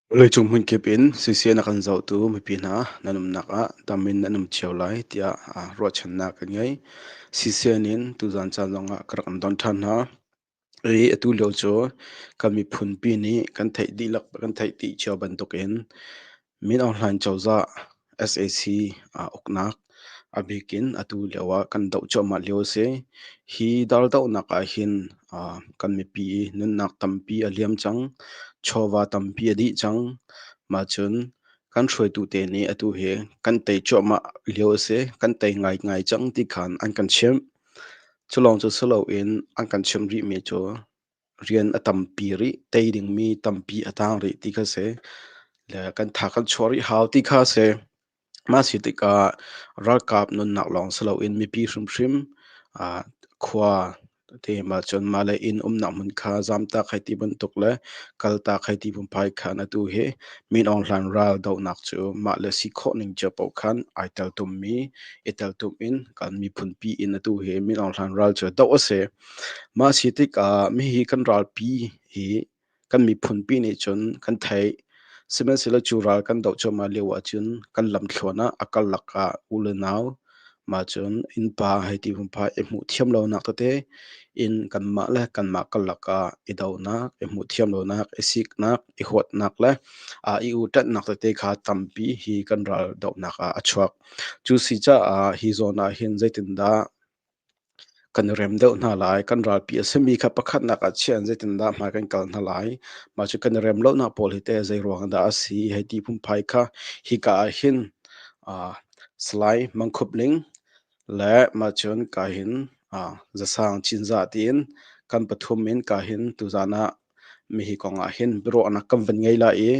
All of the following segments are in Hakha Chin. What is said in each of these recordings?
Vawleicung hmunkip in CCN a kan zohtu mipi hna nan umnak ah dam in nan um cio lai tiah ruahchannak kan ngei. CCN in tuzan caan zongah ka rak in don ṭhan hna. I atu lio cu kan miphunpi nih kan theih dihlak kan theih dih cio bantukin Min Aung Hlaing cozah sac uknak a bik in atu lio ah kan doh cuahmah lio a si. Hi raldohnak ahhin kan mipi nunnak tampi a liam cang. Chawva tampi a dih cang. Mah cun kan hruaitu te nih atu hi kan tei cuahmah lio a si. Kan tei ngaingai cang ti khan an kan chimh. Cu lawng cu si loin an kan chimh rihmi cu rian a tampi rih, tei dingmi tampi a tang rih ti kha si. Le kan tha kan chuah rih hau ti kha si. Mah si tikah ralkap nunnak lawng si loin mipi hrimhrim khua te mah cun mah le inn umnak hmun kha zamtak hei ti bantuk le kaltak hei ti phunphai khan atu hi Min Aung Hlaing ral dohnak cu mah le si khawh ning cio paoh khan ai teltummi i teltum in kan miphunpi in atu hi Min Aung Hlaing ral cu doh a si. Mah si tikah hihi kan ralpi hi kan miphunpi nih cun kan theih. Sihmanhsehlaw cu ral kan doh cuahmah lio ahcun kan lamthluan ah a karlak ah u le nau mah cun innpa hei ti phunphai i hmuh thiam lonak tete in kanmah le kanmah karlak ah i donak, i hmuh thiam lonak, i siknak, i huatnak le i uṭanhnak tete kha tampi hi kan ral dohnak ah a chuak. Cu si caah hi zawn ah hin zeitindah kan i rem deuh hna lai. Kan ralpi a simi kha pakhatnak ah chiah in zeitindah hmai kan kal hna lai. Mah cu kan i rem lonak pawl hi teh zei ruang dah a si hei ti phunphai kha hika ah hin Salai Mang Khup Ling le mah cun ka hin Zasang Cinzah tiin kan pathum in ka hin tuzan ah mihi kong ah hin biaruahnak kan van ngei lai i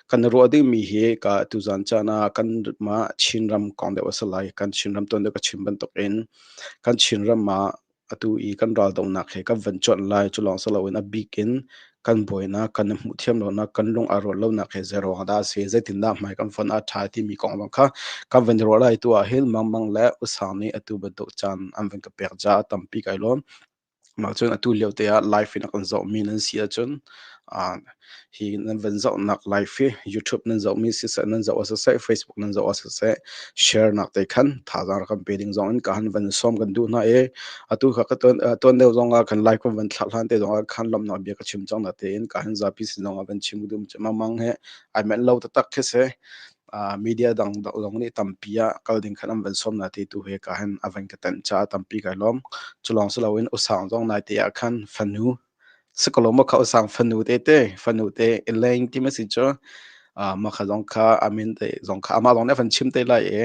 kan i ruah dingmi hi ka tuzan caan ah kanmah Chinram kong deuh a si lai. Kan Chinram tuan deuh ka chim bantukin kan Chinram ah atu i kan raldohnak he kan van cuanh lai. Cu lawng si loin a bik in kan buainak, kan i hmuh thiam lonak, kan lung aa rual lonak hi zei ruang dah a si, zeitindah hmai kan fon a ṭha timi kong zong kha kan van i ruah lai. Tu ah hin Mangmang le Usang nih atu bantuk caan an van ka pek caah tampi kai lawm. Mah cun atu lio te ah live in a kan zohmi nan si ahcun hi nan van zohnak live hi YouTube nan zohmi siseh, nan zoh ah siseh, Facebook nan zoh ah siseh, share nak te khan thazaang rak kan pe ding zong in ka han van sawm kan duh hna i atu kha ka tuan deuh zong ah khan live kan van thlah hlan te zong ah khan lawmhnak bia ka chim cang na tein ka han zapi sin zong ah van chim dum mang he ai manh lo taktak khi si. Media dang zong nih tampi ah kal ding khan an van sawm na ti tu he ka han a van ka tanh caah tampi kai lawm. Cu lawng si loin usang zong nai te ah khan fanu sikolo ma kha usang fanu te te fanu te Elaine ti ma si cu ma kha zong kha amin te zong kha amah zong nih a van chim te lai i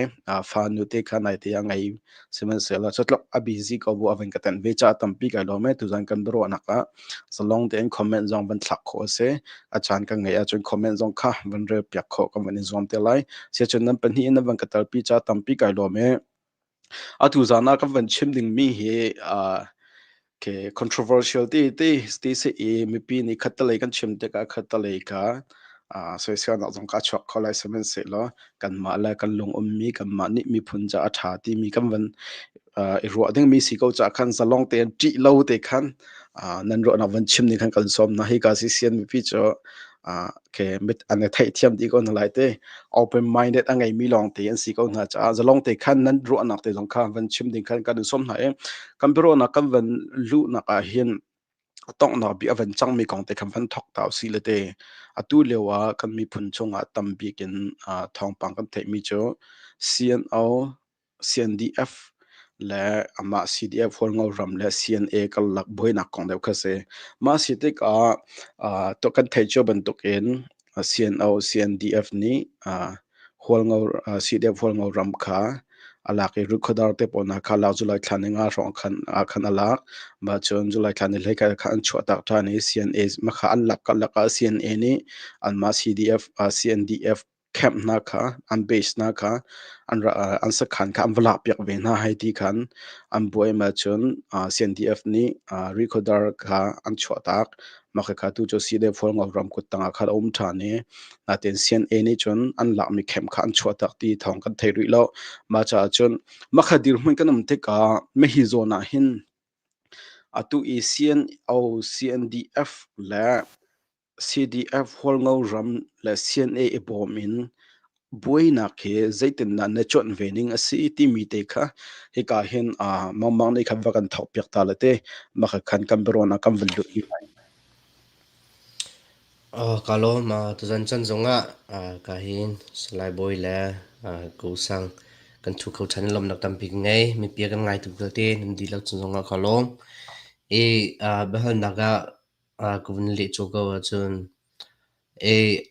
fanu te kha nai te ah ngei sihmanhsehlaw cutluk a busy ko bu a van ka tanh ve caah tampi kai lawm e tuzan kan biaruahnak ah zalong tein comment zong van thlak khawh a si. A caan kan ngeih ahcun comment zong kha van rel piak khawh kan van i zuam te lai. Siacun nan pahnih in nan van ka telpi ca tampi kai lawm i atu zan ah kan van chim dingmi hi ke controversial ti ti ti si i mipi nih khattelei kan chim tikah khattelei kha soiselnak zong kha a chuak kho lai sihmanhsehlaw kanmah le kan lung ummi kanmah nih miphun ca a ṭha timi kan van i ruah dingmi si ko caah khan zalong tein ṭih lo te khan nan ruahnak van chim ning khan kan sawm hna. Hika CCN mipi cu ke mit an i theihthiam dih ko hna lai te open minded a ngeimi lawng te an si ko hna caah zalong te khan nan ruahnak te zong kha van chim ding khan kan in sawm hna i kan biaruahnak kan van luhnak ah hin a tonghnak bik a van cangmi kong te khan van thok ta usih le te atu lio ah kan miphun chungah tam bik in thawngpang kan theihmi cu CNO CNDF le amah CDF Hualngo ram le CNA karlak buainak kong deuh kha si. Mah si tikah kan theih cio bantukin CNO CNDF nih Hualngo CDF Hualngo ram kha a lak i Rukhodar te pawl hna kha lak July thla ni nga hrawng khan ah khan a lak. Mah cun July thla ni hlei khat kha an chuahtak ṭhan i CNA makha an lak karlak ah CNA nih anmah CDF CNDF camp hna kha an base hna kha an an sakhan kha an va lakpiak ve hna hei ti khan an buai ma cun CNDF nih Rikhodar kha an chuahtak mah khakha tu cu CDF Hualngo ram kut tangah khan a um ṭhan i natin CNA nih cun an lakmi camp kha an chuahtak ti thawng kan thei rih lo mah caah cun mah kha dirhmun kan um tikah mihi zawn ah hin atu i CNO CNDF le CDF Hualngo ram le CNA i bawm in buainak hi zeitindah na cuanh ve ning a si timi te kha hika hin mangmang nih khan va kan thawk piak ta le te maka khan kan biaruahnak kan van lut hi lai. Ka lawm. Tuzan chan zongah ka hin Salai Bawi le Ko Sang kan thu kho ṭhan lawmnak tampi ka ngei. Mipi kan ngai tuk vialte nan dihlak cung zongah ka lawm. I biahalnak ah ka vun leh cawk ko ahcun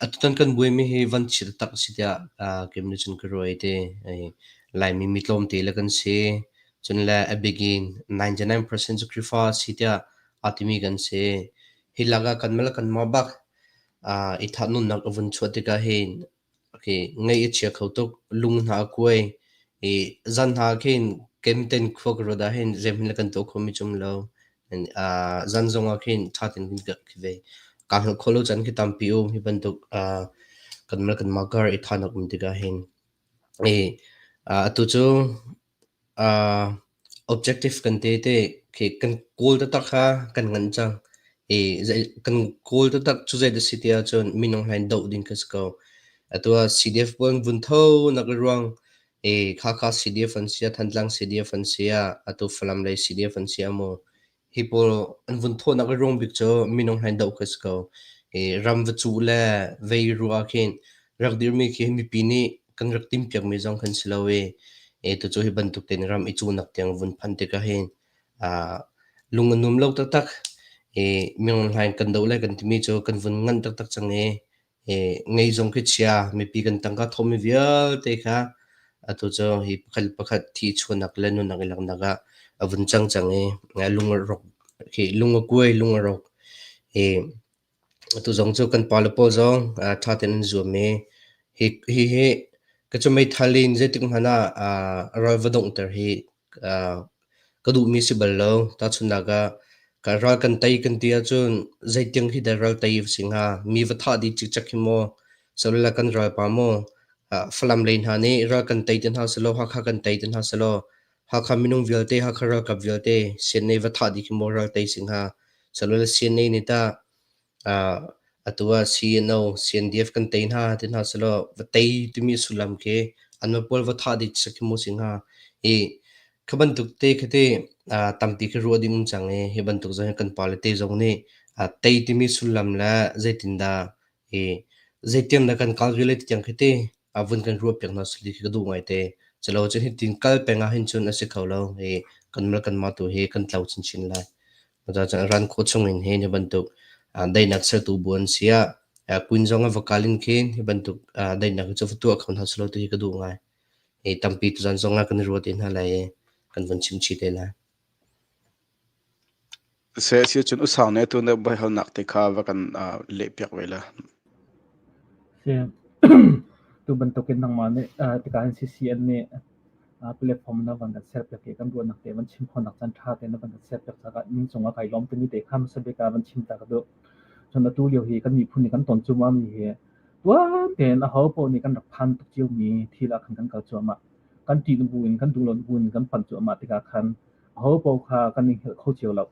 atutan kan buaimi hi van chia taktak a si tiah keimah nih cun ka ruah i ti. Laimi mi tlawmte le kan si. Cun le a bik in 99% cu Khrihfa a si tiah aa timi kan si. Hi lakah kanmah le kanmah bak i thah-nunnak a vun chuah tikah hin ngaih a chia kho tuk. Lung hna a kuai. I zan hna khin kemten khua ka ruat ahhin zeihmanh le kan tuah khomi cu um lo. Zan zong ah khin ṭha tein kan khi ve. Kaa hngalh khawh lo caan khi tampi um. Hi bantuk kanmah le kanmah kar i thahnak um tikah hin. I atu cu Objective kan ti te khi kan kawl taktak kha kan nganh cang. I kan kawl taktak cu zei dah si ti ahcun minung hlain doh ding kha si ko. Atu ah CDF pawl an vun tho nak i ruang i khakha CDF an si ah, Thantlang CDF an si ah, atu Falam lei CDF an si ah maw Hi pawl an vun thawhnak a ruang bik cu minung hlain doh khi a si ko. I ram va cuh le vei ruah ah khin rak dirmi khi mipi nih kan rak timhpiakmi zong kan si lo i, i tucu hi bantuk tein ram i cuhnak tiang vun phanh tikah hin lung a nuam lo taktak. I minung hlain kan doh lai kan timi cu kan vun nganh taktak cang i Ngei zong khi chia, mipi kan tangka thawhmi vialte kha atu cu hi pakhat le pakhat thi chuahnak le nunnak i laknak ah a vun cang cang i lung a rawk khi lung a kuai, lung a rawk. I atu zong cu kan pale pawl zong ṭha tein an zuam i hi hi ka cu meithal in zeitik hmanh ah ral va donghter hi Ka duhmi si bal lo. Tahchunhnak ah, kan ral kan tei kan ti ahcun zeitiang khi dah ral tei va si hnga? Mi va thah dih cikcek hi maw? Silo kan ralpa maw? Falam lei hna nih ral kan tei ti hna selaw, Hakha kan tei ti hna selaw, Hakha minung vialte, Hakha ralkap vialte CNA va thah dih khi maw ral tei si hnga? Silo CNA nih tah Atu ah CNO, CNDF kan tei hna ti hna sehlaw va tei timi sullam khi anmah pawl va thah dih si khi mu si hnga. I kha bantuk te khi ti tampi khi ruah ding um cang i hi bantuk zong hi kan pale te zong nih tei timi sullam le zeitindah i zeitiang dah kan kal rih lai ti tiang khi ti vun kan ruah piak hna seh khi ka duh ngaite. Culo cun hitin kal peng ah hin cun a si kho lo i kanmah le kanmah tu hi kan tlo chinchin lai. Cucaah ran khua chungin hin hi bantuk daihnak sertu bu an si ah Queen zong a va kal in khin hi bantuk daihnak hi cu va tuah kho hna selaw ti hi ka duh ngai. Hi tampi tuzan zong ah kan i ruah te hna lai i kan vun chim chih te lai. Seh si cun usang ne tu na biahalnak te kha va kan leh piak ve la. Si tu bantukin nangmah nih tikah in CCN nih platform na van kan serpiak i kan ruahnak te van chim khawhnak caan ṭha te na van kan serpiak caah min cungah kai lawm timi te kha hmasa bik ah van chim ta ka duh. Cun atu lio hi kan miphun nih kan ton cuahmah mi hi tuan tein aho paoh nih kan rak phan tuk ciomi thil ah khan kan kal cuahmah. Kan ṭih bu in kan duh lo bu in kan panh cuahmah tikah khan aho paoh kha kan i hngalh kho cio lo.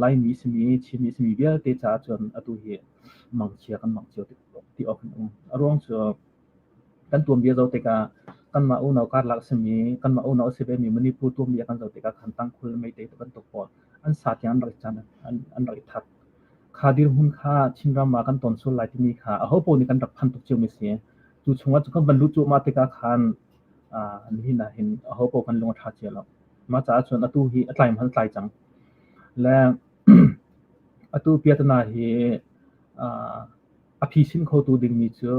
Laimi simi, Chinmi simi vialte caah cun atu hi mangchia kan mang cio ti awk an um. A ruang cu kan tuanbia zoh tikah kanmah unau karlak a simi, kanmah unau a si vemi Manipur tuanbia kan zoh tikah khan tangkhul meitei ti bantuk pawl an sa tiang an rak i can, an rak i that. Kha dirhmun kha Chinram ah kan ton sual lai timi kha ahopaoh nih kan rak phan tuk ciomi a si. Cu chungah cu kan van luh cuahmah tikah khan nihin ah hin ahopaoh kan lung a ṭha cio lo. Mah caah cun atu hi a tlai hmanh a tlai cang. Le atu piatana hi a phisin khotu dingmi cu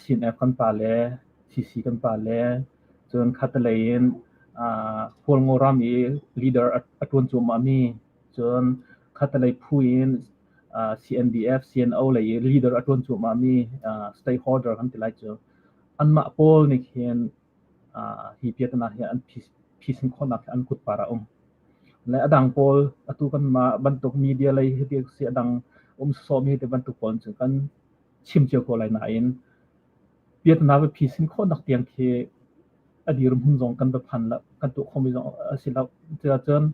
CNF kan pa le CC kan pa le cun khattelei in Hualngo ram i leader a ṭuan cuahmahmi cun khattelei phu in CNDF, CNO lei i leader a ṭuan cuahmahmi stakeholder kan ti lai cu anmah pawl nih khin hi piatana hi an phisin khawhnak hi an kutpar a um. Le a dang pawl atu kanmah bantuk media lei hi ti si a dang um sawmi ti bantuk pawl cu kan chim cio ko lai nain piatana va phisin khawhnak tiang khi a dirhmun zong kan va phan lo kan tuah khomi zong a si lo. Cuacun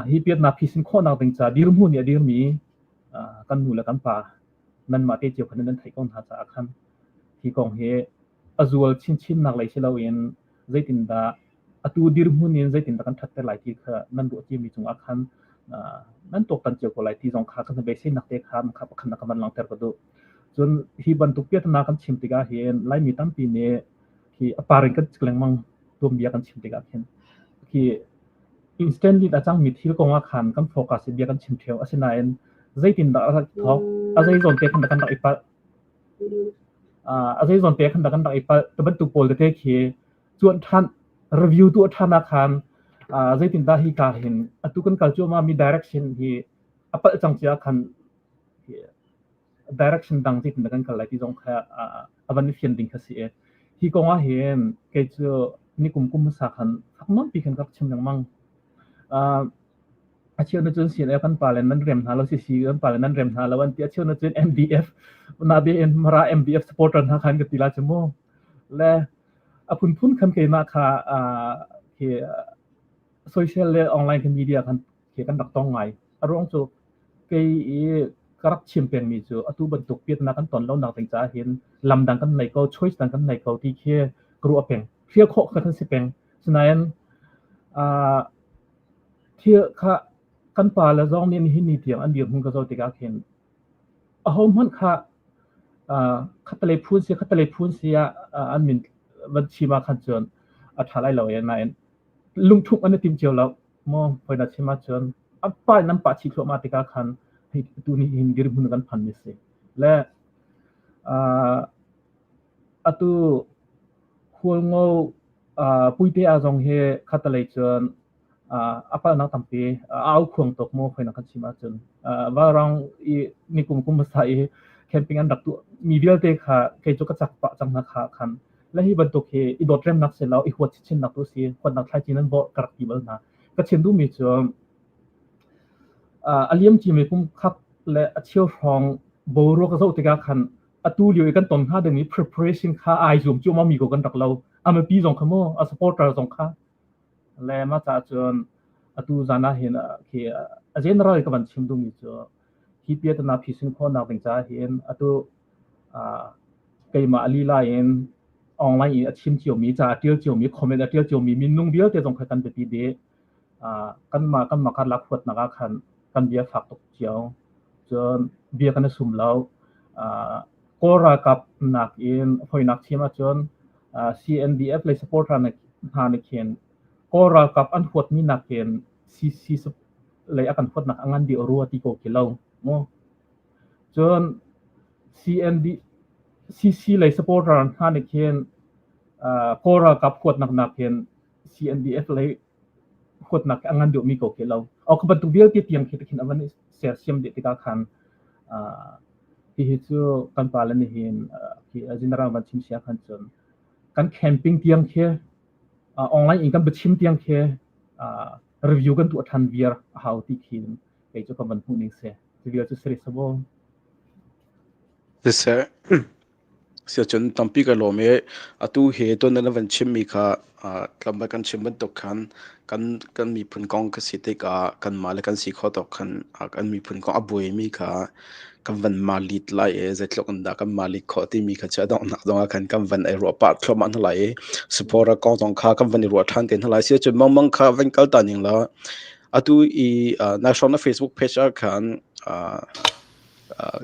hi piatna phisin khawhnak ding ca dirhmun i a dirmi. Kan nu le kan pa nanmah te cio khan nan theih ko hna caah khan hi kong hi a zual chinchinnak lei si loin zeitindah atu dirhmun in zeitindah kan ṭhatter lai ti kha nan ruah ciami cungah khan nan tuaktan cio ko lai ti zong kha kan beiseinak te kha kha pakhat ka van langhter ka duh. Cun hi bantuk piahtana kan chim tikah hin Laimi tampi nih hi a par in kan cik lengmang tuanbia kan chim tikah khin khi instantly a cangmi thil kong ah khan kan focus i bia kan chim ṭheo. Asinain zeitindah a rak thawk, a zei zawn te khan dah kan rak i palh, a zei zawn te khan dah kan rak i palh, ti bantuk pawl tete khi cuanh ṭhan, review tuah ṭhan ah khan zeitindah hi ka hin atu kan kal cuahmah mi direction hi a palh cang cia khan direction dang zeitindah kan kal lai ti zong kha a van i fian ding kha si i hi kong ah hin kei cu nikum kum hmasa khan fak nawnpi khan ka rak chim lengmang. A cheu na cun CNF kan pale nan rem hna lo CC kan pale nan rem hna lo an ti. A cheu na cun MDF na be in Mara MDF supporter hna khan ka ti la chu mu. Le a phunphun khan keimah kha khi social le online kan media khan khi kan rak tong ngai. A ruang cu kei i ka rak chim pengmi cu atu bantuk piatnak kan ton lonak ding caah hin lam dang kan nei ko, choice dang kan nei ko ti khi ka ruah peng. Hrial khawh kha kan si peng. Sinain thil kha kan pa le zong nih nihin ni tiang an dirhmun ka zoh tikah khin ahohmanh kha khatalei phun si khatalei phun si ah an min van chim ah khan cun a ṭha lai lo e nain lungṭhumh an i tim cio lo. Maw hawi na chim ahcun a pa in an pah chih thluahmah tikah khan hei tu nih hin dirhmun kan phan mi si. Le atu Hualngo Puite ah zong hi khatalei cun a palhnak tampi a au khuang tuk mu hawi na kan chim ahcun Valrang i nikum kum hmasa i camping an rak tuah mi vialte kha kei cu ka cak pah cang hna kha khan le hi bantuk hi i dawt remnak si lo i huat chinchinnak tu si huatnak thlaici nan bawh ka rak ti bal hna. Ka chim duhmi cu a liam cimi kum khat le a cheu hrawng boruak ka zoh tikah khan atu lio i kan ton hnga dingmi preparation kha ai zuam cuahmah mi ko kan rak lo. A mipi zong kha mu, a supporter zong kha. Le mah caah cun atu zan ah hin khi a general ka van chim duhmi cu hi piatana phisin khawhnak ding caah hin atu keimah a lila in online i a chim ciomi, ca a ṭial ciomi, comment a ṭial ciomi minung vialte zong kha kan biapi dih. Kanmah karlak huatnak ah khan kan bia fak tuk cio. Cun bia kan i sum lo. Kawl ralkap nakin hawinak chim ahcun CNDF lei supporter hna nih khin Kawl ralkap an huatmi nakin CC lei a kan huatnak a ngan deuh rua ti ko khi lo mu. Cun CND CC lei supporter hna nih khin Kawl ralkap huatnak nakin CNDF lei huatnak a ngan deuhmi ko khi lo. Aw kha bantuk vialte tiang khi khin a van i sersiam dih tikah khan hihi cu kan pale nih hin khi general van chim sia khan cun kan camping tiang khi online in kan biachim tiang khi review kan tuah ṭhan viar a hau ti khin kei cu ka van hmuh ning si. Cu vial cu sari sabo. Siseh, siacun tampi ka lawm i atu hi tuan na van chimmi kha tlawmpal kan chim bantuk khan kan kan miphun kong ka si tikah kanmah le kan si khawh tawk khan kan miphun kong a buaimi kha kan van malit lai i zeitluk in dah kan malit khawh timi kha cu a donghnak zong ah khan kan van i ruah pah thluahmah hna lai i supporter kong zong kha kan van i ruah ṭhan te hna lai. Siacun mangmang kha van kal ta ning law atu i nai hrawng na Facebook page ah khan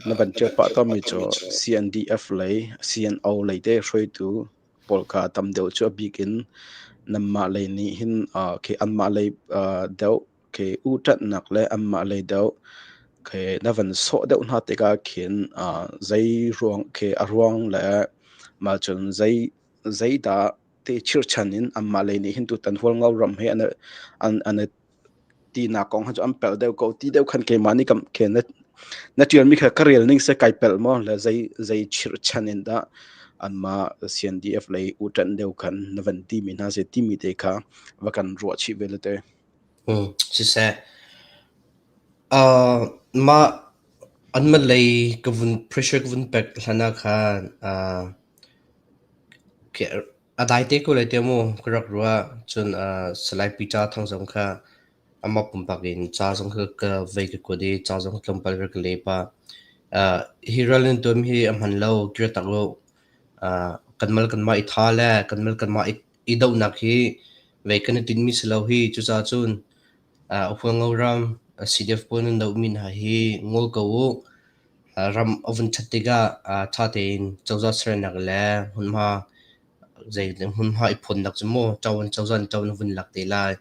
na van ṭial pah tawnmi cu CNDF lei, CNO lei te hruaitu pawl kha tam deuh cu a bik in nanmah lei nih hin khi anmah lei deuh khi uṭanhnak le anmah lei deuh khi na van sawh deuh hna tikah khin zei ruang khi a ruang le mah cun zei zeidah te chirchan in anmah lei nih hin tutan Hualngo ram he an an an tinak kong kha cu an pelh deuh ko ti deuh khan keimah nih kam khe na na ṭialmi kha ka rel ning seh kai pelh maw le zei zei chirhchan in dah anmah CNDF lei uṭanh deuh khan na van timi hna si timi te kha va kan ruah chih ve le te. Siseh. Mah anmah lei ka vun pressure ka vun pek hlan ah khan a dai te ko lai tiah mu ka rak ruah. Cun Salai Peter Thang zong kha amah pumpak in ca zong kha ka vei ka kuat i ca zong tlawmpal ka le pah. Hi ral nan tuam hi a hman lo kir tak u. Kanmal kanmah i tha le kanmal kanmah i dohnak hi vei kan i tinhmi si lo hi. Cucaah cun Hualngo ram CDF pawl nan dohmi hna hi ngol ko u. Ram a vun ṭhat tikah ṭha tein cozah sernak le hmunhma zei hmunhma i phawnnak cu maw ṭo cozah nih ṭo an vun lak te lai.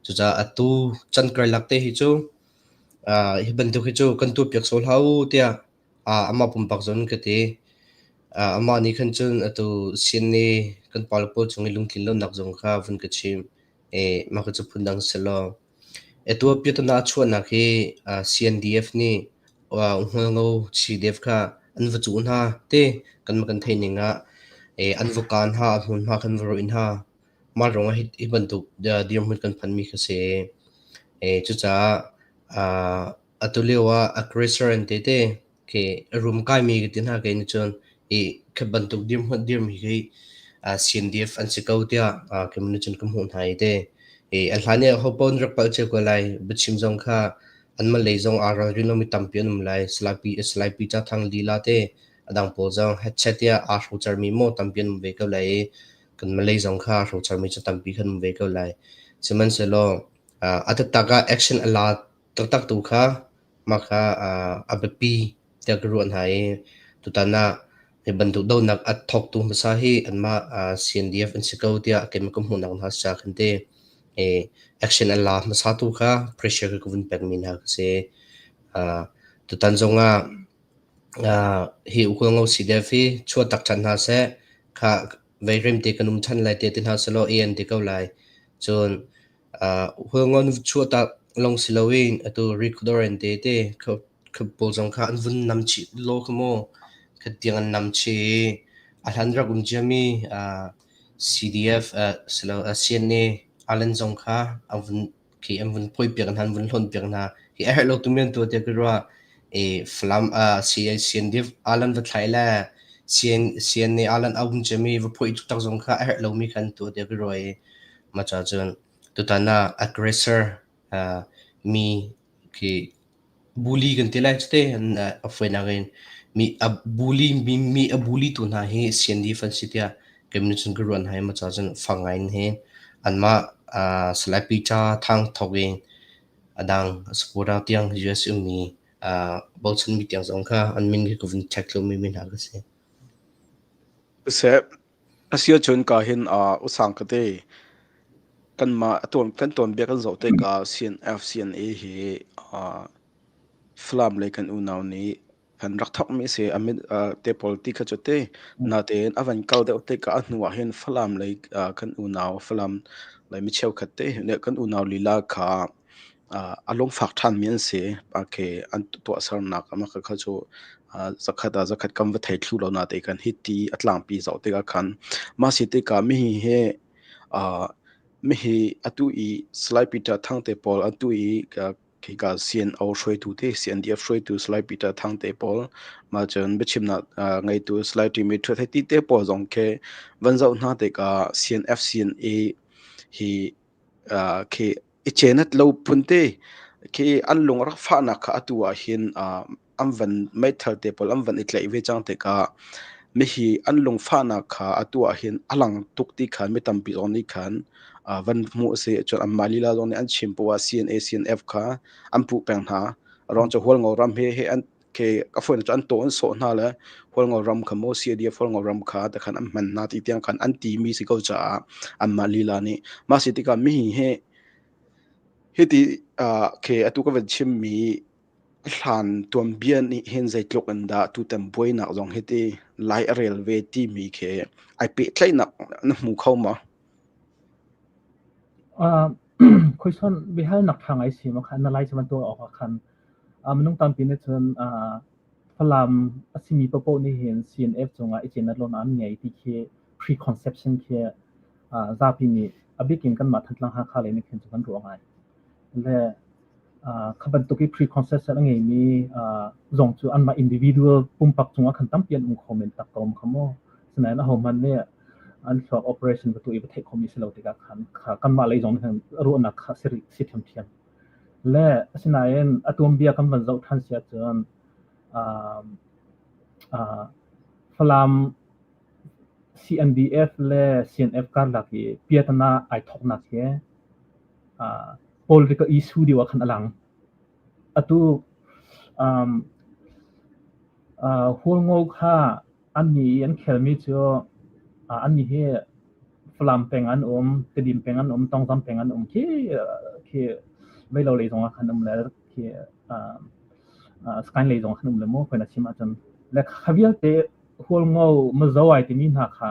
Cucaah atu chan karlak te hi cu hi bantuk hi cu kan tuahpiak sawh hlah u tiah amah pumpak zong in ka ti. Amah nih khan cun atu CNA kan pale pawl cung i lungtlin lonak zong kha vun ka chim. Mah cu phundang si law. Atu ah pyatana a chuahnak hi CNDF nih Hualngo CDF kha an va cuh hna ti kan kan theih ning ah an va kaan hna, a hmunhma khan va rawih hna. Mah ruangah hi bantuk dirhmun kan phanmi kha si. Cucaah atu lio ah aggressor an ti te khi a rum kaimi ka ti hna kei nih cun i khi bantuk dirhmun dirmi khi CNDF an si ko tiah keimah nih cun ka hmuh hna i te. I a hlan i ho paoh rak palh cio ko lai. Biachim zong kha anmah lei zong aa ralrin lomi tampi an um lai. Salai Pi Salai Pi Ca Thang lila te a dang pawl zong headset tiah aa hrocermi maw tampi an um ve ko lai i kan Malay zong kha hrocermi cu tampi kan um ve ko lai. Sihmanhsehlaw a taktak ah action a la taktak tu kha mah kha a biapi tiah ka ruah hna i tutan ah hi bantuk donak a thawktu hmasa hi anmah CNDF an si ko tiah keimah ka hmuhnak hna si khan ti action a la hmasa tu kha pressure ka vun pekmi hna ka si. Tutan zong ah hi Hualngo CDF hi chuah tak ṭhan hna seh. Kha veirem te kan um ṭhan lai te ti hna sehlaw i an ti ko lai. Cun Hualngo chuah tak lawng si loin atu Rikdor an te te kha pawl zong kha an vun nam chih law kha maw kha tiang an nam chih i a hlan rak um ciami CDF silo CNA Alan zong kha an vun khi an vun phoipiak hna an vun hlawnpiak hna hi a herh lo tu men tu tiah ka ruah i Falam CNDF alan va thlai le CNA alan a um cemi va phoi tak zong kha a herh lomi khan tu tiah ka ruah i ma cha cun tutan ah aggressor mi khi Bully kan ti lai cute a fawinak in mi a bully mi, mi a bully tu hna hi CNDF an si tiah keimah nih cun ka ruah hna i maca cun fak ngai in hin anmah uh, Salai Peter Thang thawk in a dang supporter tiang US ummi uh, bochanmi tiang zong kha an min khi ka vun check lomi mi hna ka si. Seh, Asiahcun ka hin uh, usang ka te kanmah a tuan kan tuanbia kan zoh tikah CNF CNA hi uh, Falam lei kan unau nih kan rak thawkmi a si. A mit uh, te pawl ti kha cu te natein a van kal deuh tikah a hnu ah hin Falam lei uh, kan unau Falam lei mi cheukhat te nih kan unau lila kha a lungfak ṭhanmi an si. Okay, an tuahsernak amah kha cu zakhat ah zakhat kan va thei thlu lo natein kan hi ti a tlangpi zoh tikah khan mah si tikah mihi hi mihi atu i Salai Peter Thangte pawl atu i khika CNO hruaitu te CNDF hruaitu Salai Peter Thangte pawl mah cun biachimnak ngeitu Salai Timi Ṭhuat hei ti te pawl zong khi van zoh hna tikah CNF CNA hi khi i cenat lo phun te khi an lung rak fahnak kha atu ah hin an van meithal te pawl an van i tlaih ve cang tikah mihi an lungfahnak kha atu ah hin a lang tuk ti khan mi tampi zong nih khan van hmuh a si. Cun anmah lila zong nih an chim poah CNA CNF kha an puh peng hna. Ruang cu Hualngo ram he he an ke a fawi cu an taw an sawh hna le Hualngo ram kha maw CDF Hualngo ram kha te khan an hman hna ti tiang khan an ti mi si ko caah anmah lila nih mah si tikah mihi he hiti ke atu ka van chim mi hlan tuanbia nih hin zeitluk in dah tutan buainak zong hiti lai a rel ve timi khi ai pehtlaihnak na hmu kho ma? Khuaison biahalnak ṭha ngai si ma kha na lai cu van tuah awk ah khan minung tampi nih cun Falam a simi paohpaoh nih hin CNF cungah i cenat lonak an ngei ti khi preconception khi zapi nih a bik in kanmah Thantlang Hakha lei nih khin cu kan ruah ngai. Le kha bantuk i preconception a ngeimi zong cu anmah individual pumpak cungah khan tampi an um kho men tak ko kha mu. Sinain ahohmanh nih an thluak operation va tuah i va theih khomi si lo tikah khan kha kanmah lei zong nih khan ruahnak kha si rih si ṭhiamṭhiam. Le asinain a tuanbia kan van zoh ṭhan si ahcun. Falam CNDF le CNF karlak i piatana ai thawknak hi political issue deuh ah khan a lang. Atu Hualngo kha annih i an khelmi cu annih hi Falam peng an um, Tedim peng an um, Tongzam peng an um khi khi Meilo lei zongah khan um le khi Sky lei zong khan um le mu khoi na chim ahcun le kha vialte Hualngo Mizo ai timi hna kha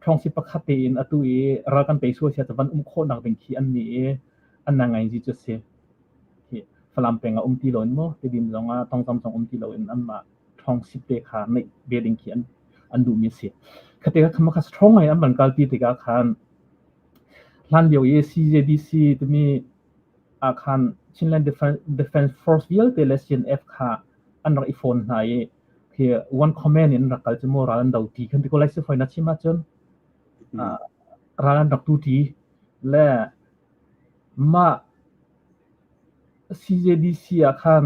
ṭhawngsi pakhat tein atu i ral kan tei sual sia cu van um khawhnak ding khi an nih i an na ngai zi cu si. Hi Falam peng ah um ti loin maw Tedim zong ah Tongzam zong um ti loin anmah ṭhawngsip te kha neih ve ding khi an duhmi a si. Khate kha kha strong ngai an van kalpi tikah khan hlan lio i CJDC timi ah khan Chinland Defense Force vialte le CNF kha an rak i fawn hna i khi one command in rak kal cu mu ral an do ti khan ti ko lai si foi na chim ahcun ral an rak tu ti le mah CJDC ah khan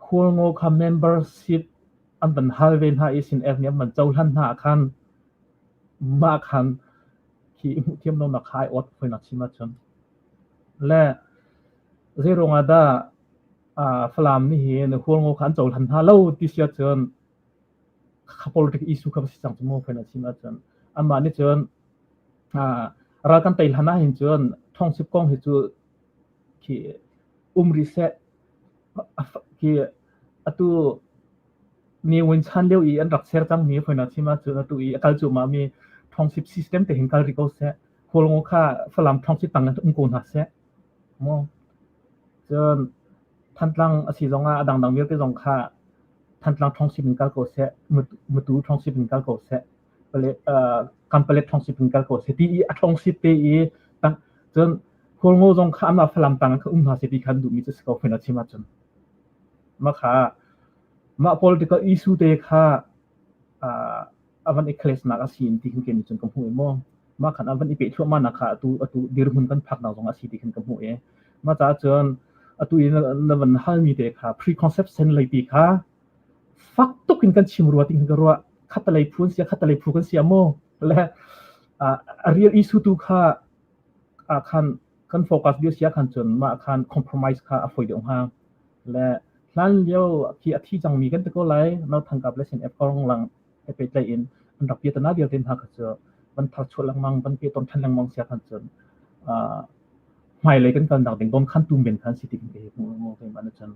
Hualngo kha membership an van hal ve hna i CNF nih an van cohlan hna ah khan mah khan khi i hmuh thiam lonak kha ai awt foi nak chim ahcun le zeiruang ah dah Falam nih hin Hualngo kha an cohlan hna lo ti si ahcun kha politic issue kha si cang cu mu foi na chim ahcun amah nih cun ral kan tei hlan ahhin cun thawngsip kong hi cu khi um rih seh khi atu Ne Win chan lio i an rak ser cangmi foi na chim ahcun atu i a kal cuahmah mi thawngsip system te hin kal rih ko seh Hualngo kha Falam thawngsip tang in um ko hna seh mu cun Thantlang a si zongah a dangdang vialte zong kha Thantlang thawngsip in kal ko seh Matu thawngsip in kal ko seh Kanpalet thawngsip in kal ko seh ti i a thawngsip te i cun Hualngo zong kha anmah Falam tang in kha um hna seh ti kha an duhmi cu si ko foi na chim ahcun mah kha mah political issue te kha a van i clash nak a si in ti khin kei nih cun ka hmuh i maw mah khan an van i peh thluahmah nak kha atu atu dirhmun kan phak nak zong a si ti khin ka hmuh i mah caah cun atu i na van halmi te kha preconception lei pi kha fak tuk in kan chim rua ti khin ka ruah khatalei phu an sia khatalei phu kan sia maw le a real issue tu kha ah khan kan focus bia sia khan cun mah khan compromise kha a foi deuh hnga le hlan lio khi a thi cangmi kan ti ko lai no thangkap le sin kong lang he pehtlaih in an rak piatana vialte hna kha cu van thar chuah lengmang van pe ton than lengmang sia khan cun hmailei kan kalnak ding don khan tu men khan si ti kan hei hmu mu ke man cun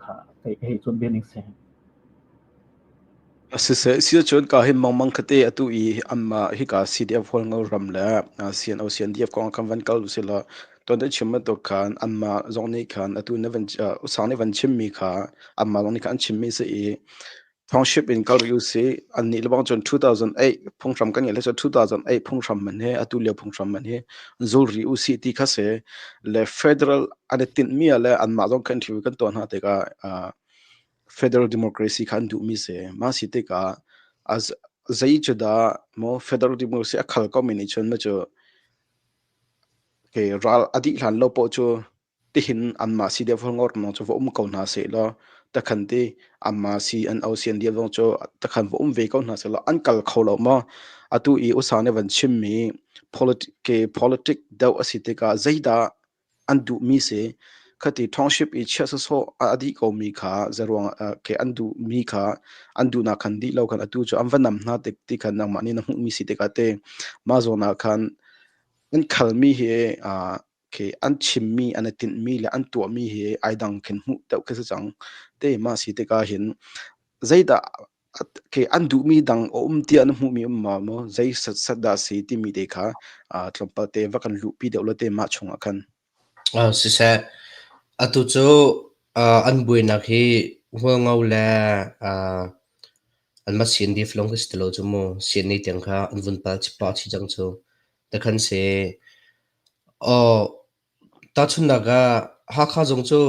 kha kei hei chon be ning se. Siseh, siahcun ka hin mangmang khate atu i anmah hika CDF Hualngo ram le CNO CNDF kong ah khan van kal usih law tuan te chim bantuk khan anmah zong nih khan atu na van usang nih van chimmi kha anmah zong nih khan an chimmi si i township in kal rih usih. Annih lebang cun 2008 phunghram kan ngeih le cun 2008 phunghram man he atu lio phunghram man hi zul rih usih ti kha si le federal an i tinhmi ah le anmah zong khan interview kan tuah hna tikah federal democracy kha an duhmi si. Mah si tikah a zei cu dah maw federal democracy a khal komi nih cun cu ke ral a dih hlan lo poh cu tihin anmah si deuh ngor mong cu va um ko hna seh law takhan ti anmah si an o sian dia zong cu takhan va um ve ko hna seh law an kal kho lo maw atu i usa nih van chimmi politic ke politic deuh a si tikah zeidah an duhmi si. Khati township i chiah sawsawh a dih komi kha zeruang ke an duhmi kha an duhnak khan dih lo khan atu cu an va nam hna tik ti khan nangmah nih na hmuhmi si tikah te mah zawn ah khan an khalmi hi khi an chimmi an i tinhmi le an tuahmi hi ai dang khin hmuh deuh khi si cang te mah si tikah hin zeidah khi an duhmi dang a um tiah na hmuhmi um ma maw zei sat dah si timi te kha tlawmpal te va kan luhpi deuh lo te mah chungah khan. Siseh, atu cu an buainak hi Hualngo le anmah CNDF lawng khi si ti lo cu mu. CNA tiang kha an vun pal pah chih cang cu. Takhan si. Aw, Tahchunhnak ah Hakha zong cu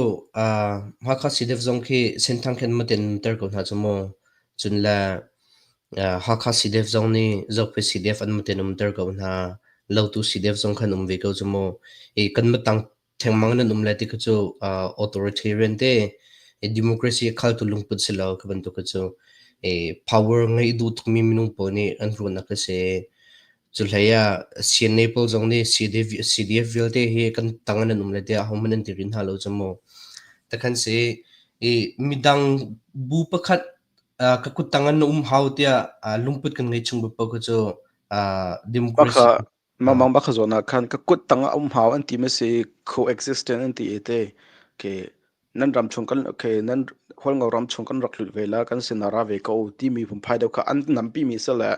Hakha CDF zong khi Senthang khin matin ter ko hna cu mu. Cun le Hakha CDF zong nih Zophei CDF an matin umter ko hna. Lautu CDF zong khan um ve ko cu mu. I kan matang thengmang nan um lai ti kha cu authoritarian te democracy khaltu lungput si lo kha bantuk kha cu. Power ngeih duh tukmi minung pawl nih an ruahnak a si. Cu hlei ah CNA pawl zong nih CDF vialte hi kan tang in an um lai tiah ahohmanh an ti rih hna lo cu mu. Takhan si i midang bu pakhat ka kuttang in na um hau tiah lungput kan ngei chung paoh kha cu democracy Mah bak kha zawn ah khan ka kut tang ah um hau an ti ma si coexistence an ti i te ke nan ram chung kan ke nan hualngo ram chung kan rak lut ve la kan sin ah ra ve ko timi phunphai deuh kha an nampi mi si le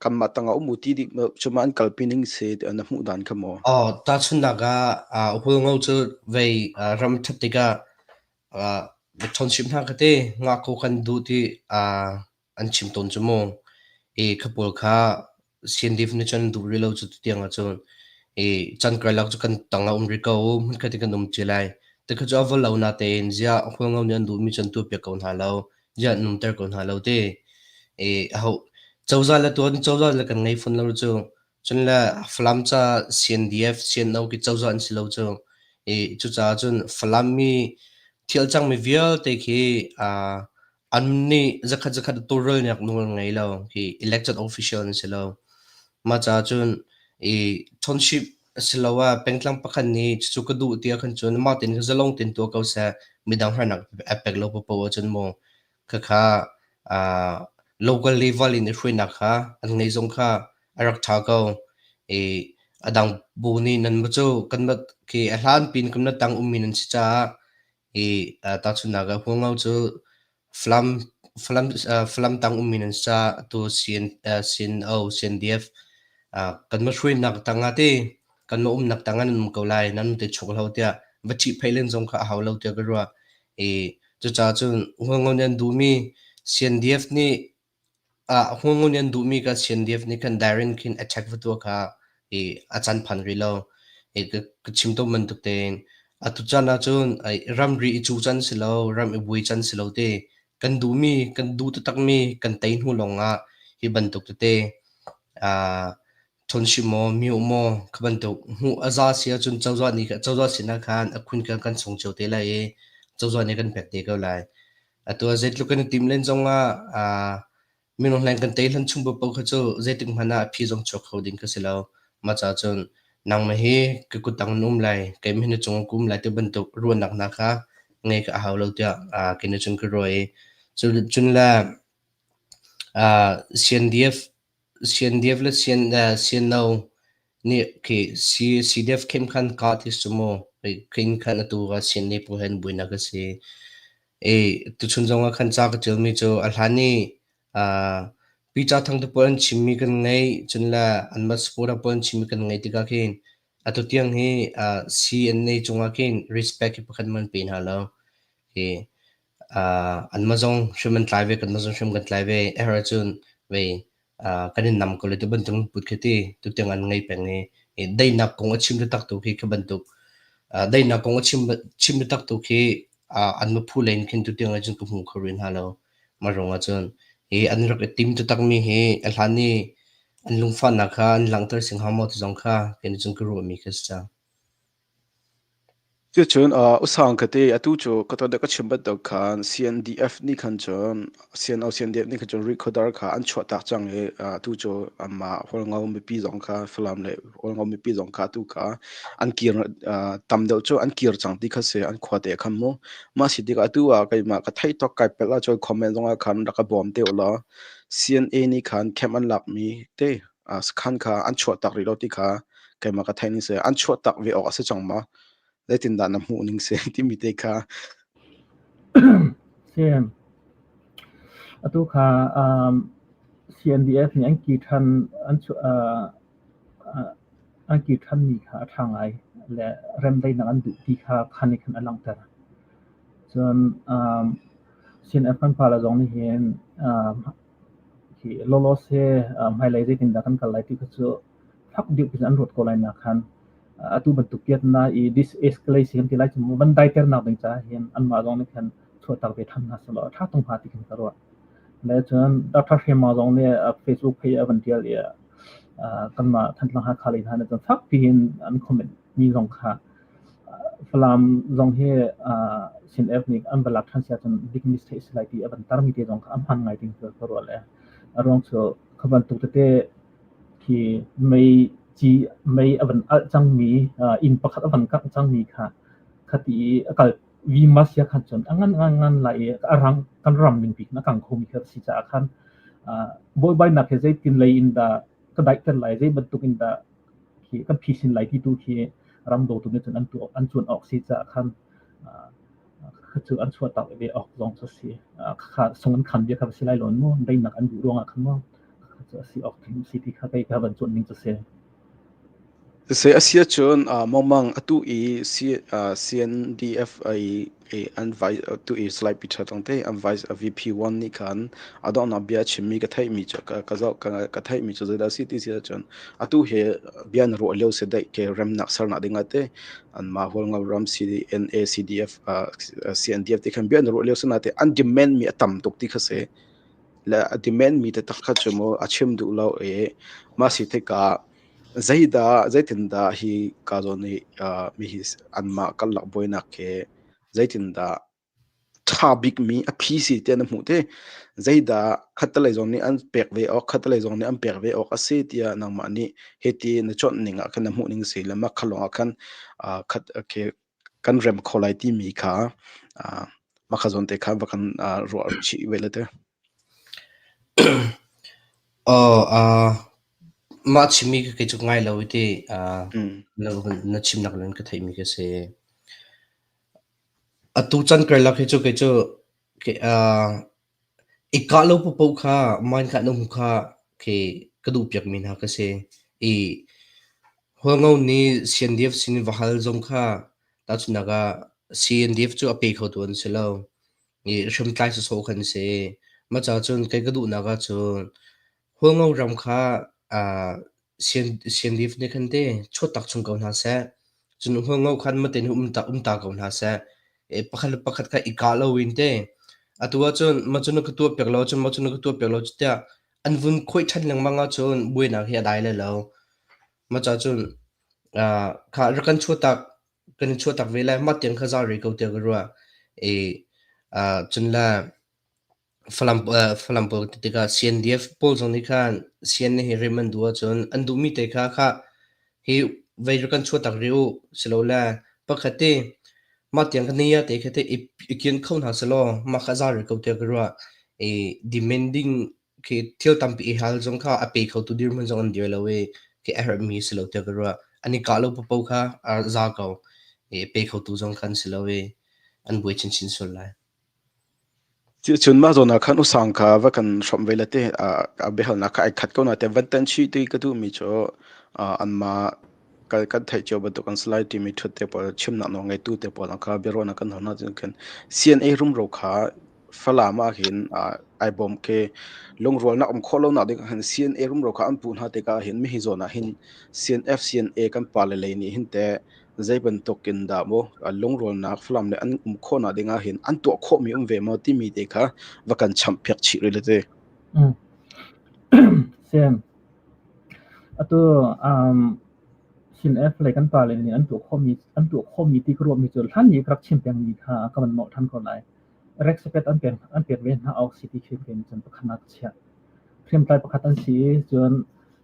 kanmah tang ah um u ti dik cuma an kalpi ning si na hmuh dan kha maw? Aw, tahchunhnak ah hualngo cu vei ram ṭhat tikah chawnchimh hna ka ti, ngah ko kan duh ti an chim tawn cu mu. I kha pawl kha CNDF nih cun an duh rih lo cu tutiang ahcun. I chan karlak cu kan tang ah um rih ko, hmunkhat in kan um ṭi lai. Tikha cu a va lo natein ziah Hualngo nih an duhmi cu an tuahpiak ko hna lo, ziah an umter ko hna lo ti. I aho cozah le tuan cozah le kan ngei fawn lo cu. Cun le Falam ca CNDF, CNO ki cozah an si lo cu. I cucaah cun Falam mi thil cangmi vialte khi an nih zakhat zakhat tawlrelnak nawl an ngei lo. Hi elected official an si lo. Mah caah cun i township asiloah pengtlang pakhat nih cucu ka duh tiah khan cun mah tein zalong tein tuah ko seh. Midang harnak a pek lo paoh ahcun maw khakha local level in i hruainak kha an ngei zong kha a rak ṭha ko. I a dang bu nih nan cu kan khi a hlan pin kan tang ummi nan si caah i tahchunhnak ah Hualngo cu Falam Falam Falam tang ummi nan si caah atu CN, CNO, CNDF kan ma hruainak tang ah ti kan ma umnak tang ah nan um ko lai nan te chuk lo tiah va ṭhihphaih len zong kha a hau lo tiah ka ruah. I cucaah cun Hualngo nih an duhmi CNDF nih Hualngo nih an duhmi kha CNDF nih khan direct khin attack va tuah kha i a caan phan rih lo. I ka chim tawn bantuk tein atu caan ahcun ramri i cuh can si lo, ram i buai can si lo ti kan duhmi, kan duh taktakmi kan tei hnu lawngah hi bantuk tete Chawnhchim maw, mioh maw kha bantuk hmuh a za si ahcun cozah nih cozah sinah khan a khun kan kan sung cio te lai i cozah nih kan pek te ko lai. Atu ah zeitluk kan i tim len zongah minung hleng kan tei hlan chung paoh kha cu zeitik hmanh ah a phi zong chuak kho ding ka si lo. Mah caah cun nangmah hi ka kuttang na um lai, keimah hi na cung ah ka um lai ti bantuk ruahnak hna kha ngei ka a hau lo tiah kei nih cun ka ruah i cun le CNDF CNDF le CNO nih khi CDF khem khan ka ti su mu khin khan atu ka CNA pawl he an buainak a si. I tuchun zong ah khan ca ka ṭialmi cu a hlan i Pi Ca Thang te pawl an chimmi kan ngei cun le anmah supporter pawl an chimmi kan ngei tikah khin atu tiang hi CNA cungah khin respect hi pakhat man pe hna lo. Hi anmah zong hrim an tlai ve, kanmah zong hrim kan tlai ve. A herh ahcun vei kan in nam ko lai ti bantuk lungput khi ti tutiang an ngei peng i daihnak kong a chim taktak tu khi khi bantuk daihnak kong a chim chim taktak tu khi an maphu lei in khin tutiang ahcun ka hmu kho rih hna lo. Mah ruangah cun hi an rak i tim taktak mi hi a hlan i an lungfahnak kha an langhter sing hnga maw ti zong kha kei nih cun ka ruahmi khi a si cang. Cucun usang ka ti atu cu ka ton ka chim bantuk khan CNDF nih khan cun CNO CNDF nih khan cun Rihkhawdar kha an chuahtak cang i atu cu anmah Hualngo mipi zong kha Falam le Hualngo mipi zong kha atu kha an kir tam deuh cu an kir cang ti kha si an khua te khan mu mah si tikah atu ah keimah ka theih tawk kai pelh ahcun comment zong ah khan rak ka bawm te ulaw CNA nih khan camp an lakmi te sakhan kha an chuahtak rih lo ti kha keimah ka theih ning si an chuahtak ve awk a si cang ma zeitindah na hmuh ning si timi te kha Si. Atu kha um, CNDF nih an ki ṭhan an chu uh, an ki ṭhanmi kha a ṭha ngai le remdaihnak an duh ti kha khan nih khan a langhter. Cun um, CNF kan pale zong nih hin um, Hi lawlawse hmailei zeitindah kan kal lai ti kha cu fak deuh in an ruat ko lai nak khan atu bantuk piatna i de-escalation kan ti lai cu van daiternak ding caah hin anmah zong nih khan chuahtak ve ṭhan hna sehlaw a ṭha tuk hnga ti khin ka ruah. Le cun Dr. Hrema zong nih a Facebook page a van ṭial i kanmah Thantlang Hakha lei hna nih cun fakpi in an comment mi zong kha. Falam zong hi CNF nih an va lak ṭhan si ahcun big mistake si lai ti a van tarmi te zong kha a hman ngai ding ka ruah le a ruang cu kha bantuk tete khi mei ci mei a van alh cangmi inn pakhat a van kangh cangmi kha khati i a kal vima sia khan cun a ngan ngan ngan lai i a rang kan ram ning bik na kang khomi kha si caah khan buaibainak hi zeitin lei in dah ka daihter lai zei bantuk in dah khi kan phisin lai ti tu khi ram dawtu nih cun an tuah an cuan awk si caah khan kha cu an chuah tak ve awk zong cu si kha sung an khan bia kha si lai lo mu daihnak an duh ruangah khan mu kha cu a si awk thing si ti kha kei ka van cuan ning cu si. Siseh a si ahcun Mawmang atu i CNDF i an vice atu i Salai Peter Thangte an vice VP1 nih khan a donghnak bia a chimmi ka theihmi cu ka zoh ka theihmi cu zeidah a si ti si ahcun atu hi bia na ruah lio si daih ke remnak sernak ding ah teh anmah Hualngo ram CNA CDF CNDF ti khan bia na ruah lio si nain an demand mi a tam tuk ti kha si. Le a demand mi taktak kha cu mu a chim duh lo i mah si tikah Zeidah, zeitindah hi ka zawn i mi hi anmah karlak buainak hi zeitindah ṭha bikmi a phi si tiah na hmuh te? Zeidah khattelei zong nih an pek ve awk, khattelei zong nih an pek ve awk a si tiah nangmah nih hiti na cuanh ning ah khan na hmuh ning si le mah kha lawng ah khan khat khi kan rem kho lai timi kha mah kha zawn te kha va kan ruah chih ve le te. Aw, mah chimmi kha kei cu ngai lo i ti na chimnak in ka theihmi ka si. Atu chan karlak hi cu kei cu i kah lo paohpaoh kha mine kha na hmu kha khi ka duh piakmi hna ka si. I Hualngo nih CNDF sin va hal zong kha tahchunhnak ah CNDF cu a pe khotu an si lo. I hriamtlai sawsawh khan si. Mah caah cun kei ka duhnak ahcun Hualngo ram kha CNDF nih khan te chuahtak chung ko hna seh. Cun Hualngo khan maten hi um ta ko hna seh. Pakhat le pakhat kha i kah loin te. Atu ahcun mah cu na ka tuah piak lo cun mah cu na ka tuah piak lo tiah an vun khawih ṭhan lengmang ahcun buainak hi a dai lai lo. Mah caah cun kha rak kan chuahtak kan i chuahtak ve lai. Mah tiang kha za rih ko tiah ka ruah. I cun le Falam pawl ti tikah CNDF pawl zong nih khan CNA hi rem an duh ahcun an duhmi te kha khah hi vei rak kan chuahtak rih u silole pakhat te mah tiang kha nia te kha te i kian kho hna selaw mah kha za rih ko tiah ka ruah. I demanding khi thil tampi i hal zong kha a pe khotu dirhmun zong an dir lo i khi a herhmi si lo tiah ka ruah. An i kah lo paoh kha a za ko. I pe khotu zong kha an si lo i an buai chinchin sual lai. Cun mah zawn ah khan usang kha va kan hrawmh ve le te a biahalnak kha ai khat ko nain van tan chih ti ka duhmi cu anmah kan theih cio bantuk an si lai timi ṭhut te pawl chimnak nawl ngeitu te pawl kha biaruahnak kan hal hna cun khin CNA rumro kha Falam ah hin ai bawm khi lungrualnak um khawh lonak ding ah hin CNA rumro kha an puh hna tikah hin mihi zawn ah hin CNF CNA kan pale lei nih hin teh zei bantuk in dah maw lungrualnak Falam le an um khawhnak ding ah hin an tuah khawhmi um ve maw timi te kha va kan chamh piak chih rih le te. Sem. Atu CNF le kan pale nih an tuah khawhmi ti ka ruahmi cu hlan ni ka rak chim pengmi kha ka van mawh ṭhan ko lai. Respect an pek ve hna awk si ti khi cun pakhatnak ka chiah. Hriamtlai pakhat an si i cun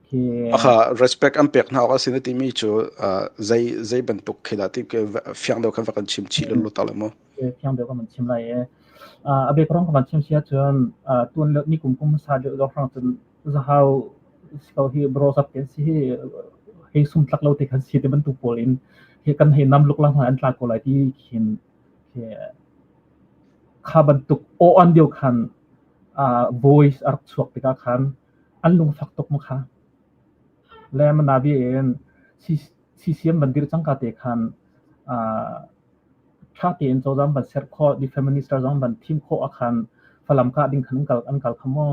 khi Akha respect an pek hna awk a si na timi cu zei zei bantuk khi dah ti fiang deuh khan va kan chim chih lulu ta le mu. Fiang deuh kan van chim lai i a bek rong kan van chim si ahcun tuan le ni kum kum hmasa deuh deuh hrang cun zahau si ko hi brozap te si hi hei sum tlak lo te khan si te bantuk pawl in hi kan hei nam luk lang hna an tla ko lai ti khin khi kha bantuk aw an deuh khan voice a rak chuak tikah khan an lungfak tuk ma kha. Le manabi in CCM ban dir cangka te khan ṭha tein cozah ban ser khawh, defense minister zong ban thim khawh ah khan Falam kah ding khan an kal kha maw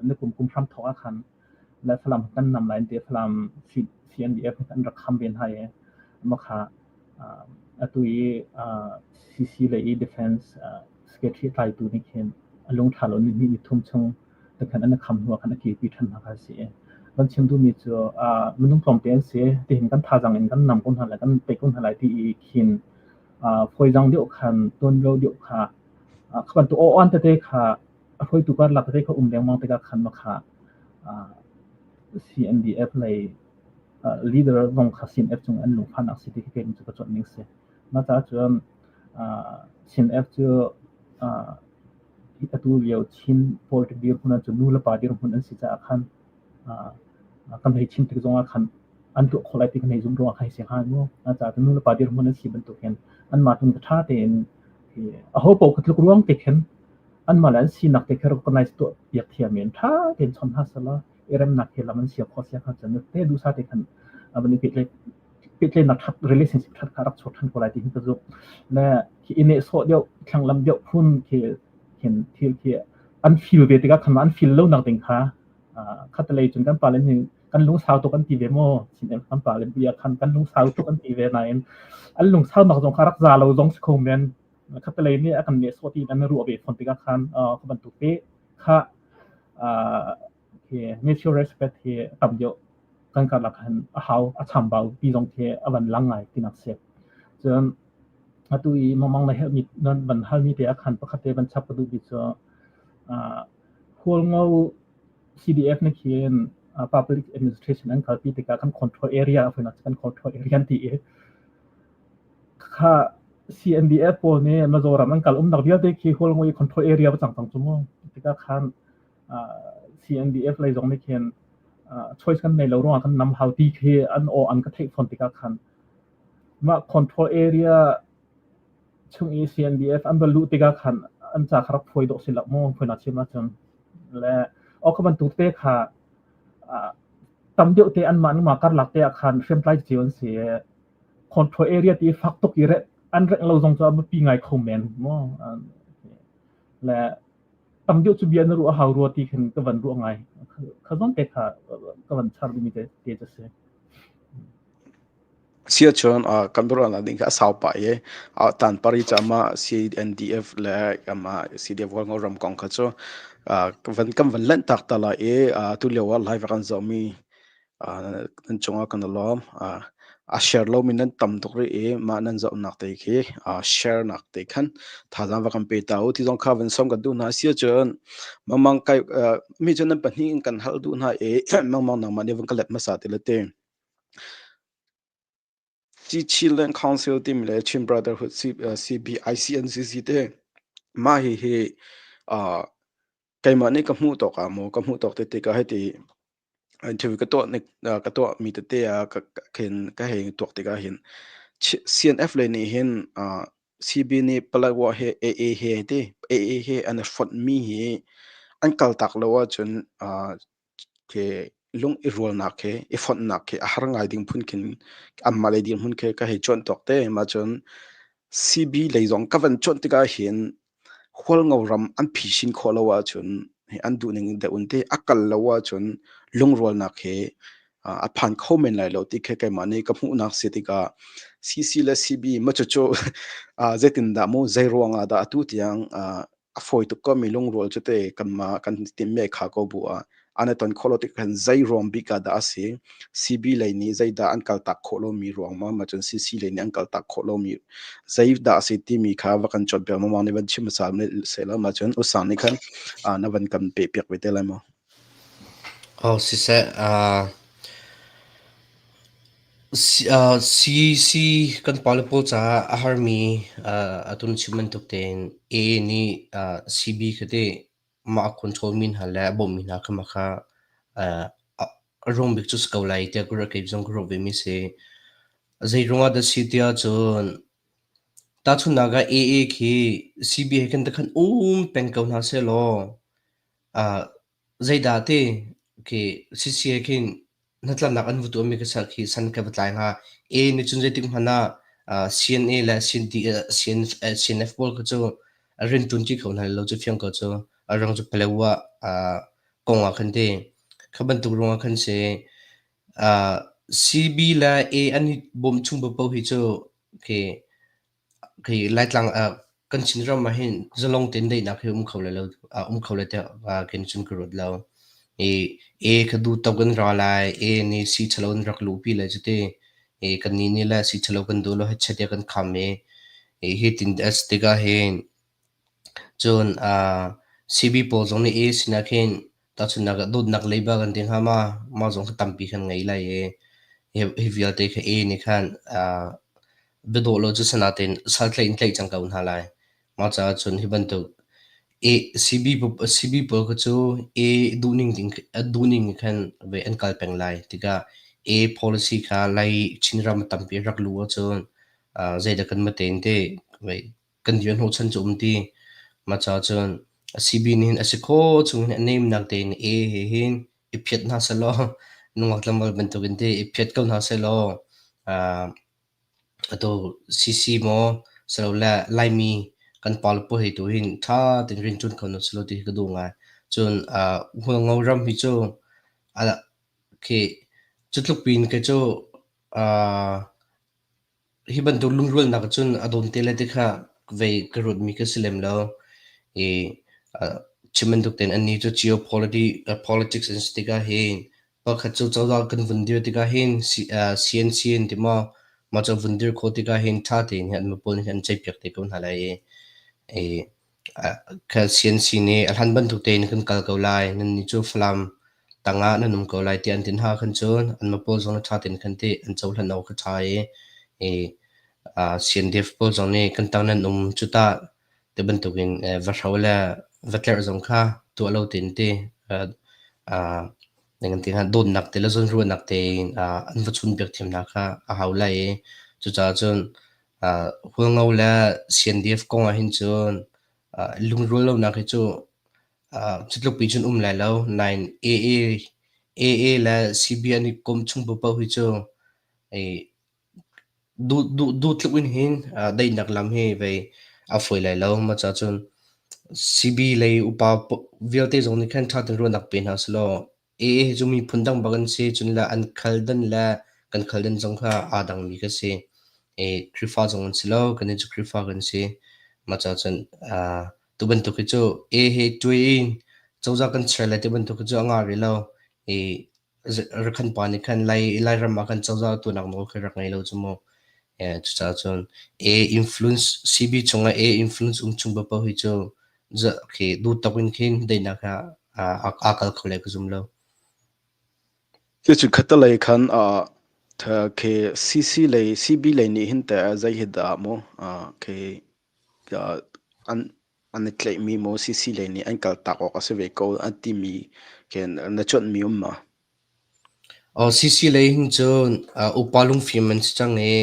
nikum kum hram thawk ah khan le Falam kan nam lai te Falam CNDF an rak kham ven hai i ma kha atu i CC le i defense secretary tlaitu nih khin a lung ṭha lo ni hnih ni thum chung te khan an kham hnu ah khan a kirpi ṭhan hna kha si. Van chim duhmi cu minung tlawmte an si tihin kan thazaang in kan nam ko hna lai, kan tei ko hna lai ti i khin fawizaang deuh khan tuan lo deuh kha kha bantuk aw-awn tete kha a hruaitu karlak tete kha um lengmang tikah khan mah kha CNDF lei leader zong kha CNF cung an lungfahnak si ti khi kei cu ka cuanh ning si. Mah caah cun CNF cu atu lio Chin politics dirhmun ahcun nu le pa dirhmun an si caah khan kan hei chim tik zongah khan an tuah khawh lai ti kan hei zumh ruangah khan hei si hnga mu. Mah caah cun nu le pa dirhmun an si bantuk hin anmah tun ṭha tein aho paoh kha tluk ruang te khin anmah le an sinak te kha recognize tuah piak thiam in ṭha tein chon hna selaw i remnak he lam an siam khawh sia kha cun te duhsah te khan van i pehtlaih pehtlaihnak ṭhat relationship ṭhat kha rak chuak ṭhan ko lai ti hin ka zumh. Le khi i nehsawh deuh thlanglam deuh phun khi khin thil khi an feel ve tikah khan an feel lo nak ding kha khatalei cun kan pale nih kan lungsau tuk an ti ve maw chin kan pale bia khan kan lungsau tuk an ti ve nain an lungsau nak zong kha rak za lo zong si kho men khatalei nih a kan nehsawh ti an ruah ve fawn tikah khan kha bantuk te kha khi mutual respect hi tam deuh kan karlak han a hau a chambau ti zong khi a van lang ngai tinak si. Cun atu i mamang na helmi nan van halmi te a khan pakhat te van chap ka duh bi cu Hualngo CDF na khin public administration an kalpi tikah kan control area a kan control area an ti i kha CNDF pawl nih Mizoram an kal umnak vialte khi Hualngo i control area va cang cang cu mu tikah khan CNDF lei zong nih khin choice kan nei lo ruangah kan nam hau ti khi an aw an ka theih fawn tikah khan mah control area chung i CNDF an va luh tikah khan an ca kha rak phuai dawh si lo mu phuainak chim ahcun le aw kha bantuk te kha tam deuh te anmah nungmah karlak te ah khan hriamtlai cio an si control area ti fak tuk i an rengh lo zong cu a biapi ngai kho men mu le tam deuh cu bia na ruah hau rua ti khin ka van ruah ngai. Kha zawn te kha ka van char duhmi te te cu si. Sia cun kan biaruahnak ding kha a sau pah i tan pari cu amah CNDF le amah CDF Hualngo ram kong kha cu van kan van lanh tak ta lai i tu lio ah live kan zohmi Nan cungah kan i lawm. A share lomi nan tam tuk rih i mah nan zohnak te khi share nak te khan thazaang va kan pe ta u ti zong kha van sawm kan duh hna. Si ahcun mangmang kai mi cu nan pahnih in kan hal duh hna i mangmang nangmah nih van ka let hmasa ti le te. Chin Council timi le Chin Brotherhood CBICNCC te mah hihi keimah nih ka hmuh tawk ah maw ka hmuh tawk tete ka hei ti interview ka tuah nik ka tuah mi tete ah ka khin ka hei tuak tikah hin CNF lei nih hin CB nih Paletwa he AA he ti AA he an i fonh mi hi an kaltak lo ahcun khi lung i rualnak he i fonhnak khi a har ngai ding phun khin anmah lei dirhmun khi ka hei cuanh tawk te. Mah cun CB lei zong ka van cuanh tikah hin Hualngo ram an phisin khawh lo ahcun an duhning deuh in te a kal lo ahcun lungrualnak he a phan kho men lai lo ti khi keimah nih ka hmuhnak si tikah CC le CB ma cucu zeitindah mu zei ruangah dah atu tiang a fawi tuk ko mi lungrual cu te kanmah kan timmi kha ko bu ah an i ton khawh lo tik khan zei ruang bik ah dah a si CB lei nih zeidah an kaltak khawh lomi ruang ma ma cun CC lei nih an kaltak khawh lomi zeidah a si timi kha va kan cawnpiak mawmawng nih van chim hmasa sehla ma cun usang nih khan na van kan pe piak ve te lai maw? Oh siseh CC kan pale pawl caah a harmi atu na chim bantuk tein AA nih CB kha teh mah a control mi hna le a bawmhmi hna kha mah kha a ruang bik cu si ko lai tiah ka ruah. Kei zong ka ruah vemi si. Zei ruangah dah si tiah cun tahchunhnak ah AA khi CB he khan khan um peng ko hna sehlaw zeidah ti khi CC he khin hnatlaknak an va tuahmi ka ser khi san ka va tlai hnga. A nih cun zeitik hmanh ah CNA le CND, CNF pawl kha cu a rianṭuan ṭi kho hna lo cu fiang ko cu. A ruang cu Palawa kong ah khan ti. Kha bantuk ruangah khan si CB le A an i bawm chung paoh hi cu khi khi Laitlang kan Chinram ah hin zalong tein daihnak hi um kho lai lo, um kho lai tiah kei nih cun ka ruat lo. I A kha duh tuk in ra lai, A nih sii ṭhalo in rak luhpi lai cuti. I kannih nih le sii ṭhalo kan duh lo hechet tiah kan kham i hitin a si tikah hin cun CB pawl zong nih A sinah khin tahchunhnak ah dawtnak leiba kan ti hnga ma, mah zong kha tampi kan ngei lai i hi vialte kha A nih khan biadawh lo cu sanatein saltlaih in tlaih cang ko hna lai. Mah caah cun hi bantuk CB pawl kha cu A duhning khan ve an kal peng lai. Tikah A policy kha Lai Chinram tampi rak luh ahcun zeidah kan ma tein te kan dir hnawhchan cu um ti. Mah caah cun CB nih hin a si khawh chung hin a nemnak tein A he hin i phiat hna sehlaw nungak tlangval bantukin te i phiat ko hna sehlaw Atu CC maw silole Laimi kan pale pawl hi tuhin ṭha tein rian ṭuan kho hna sehlaw ti hi ka duh ngai. Cun Hualngo ram hi cu khi cu tluk piin kei cu hi bantuk lungrualnak cun a dawn te lai ti kha vei ka ruatmi ka si lem lo. I chim bantuk tein annih cu geopolitics an si tikah hin Pakhat cu cozah kan vun dir tikah hin CNC an ti maw, mah cu vun dir khawh tikah hin ṭha tein hin anmah pawl nih hin an ceihpiak te ko hna lai i CNC nih a hlan bantuk tein kan kal ko lai, nannih cu Falam tangah nan um ko lai tiah an ti hna khan cun anmah pawl zong ṭha tein khan teh an cohlan awk kha ṭha i CNDF pawl zong nih kan tang nan um cu tah ti bantukin va hro le va tlerh zong kha tuah lo tein ti dawtnak te le zawnruahnak tein an va chunpiak thiam hna kha a hau lai i cucaah cun Hualngo le CNDF kong ah hin cun lungrual lonak hi cu cu tluk pi cun um lai lo. Nain AA le CB an i kom chung paohpaoh hi cu Duh tluk in hin daihnak lam hi vei a fawi lai lo. Mah caah cun CB lei upa vialte zong nih khan ṭha tein ruahnak pe hna sehlaw AA hi cu miphun dang bak an si. Cun le an khaldan le kan khaldan zong kha aa dangmi kha si. Khrihfa zong an si lo. Kannih cu Khrihfa kan si. Mah caah cun tu bantuk hi cu A he ṭuai in cozah kan ser lai ti bantuk hi cu a ngah rih lo. Rakhan pa nih khan Lairam ah khan cozah tuahnak nawl kha rak ngei lo cu mu. Cucaah cun A influence CB chungah A influence um chung paoh hi cu khi duh in khin daihnak ah aa kal kho lai ka zum lo. Cucu khattelei khan khi CC lei CB lei nih hin teh zei hi dah mu khi an an i tlaihmi maw CC lei nih an kaltak awk a si ve ko an timi khin na cuanhmi um ma? Aw CC lei hin cun upa lungfim an si cang i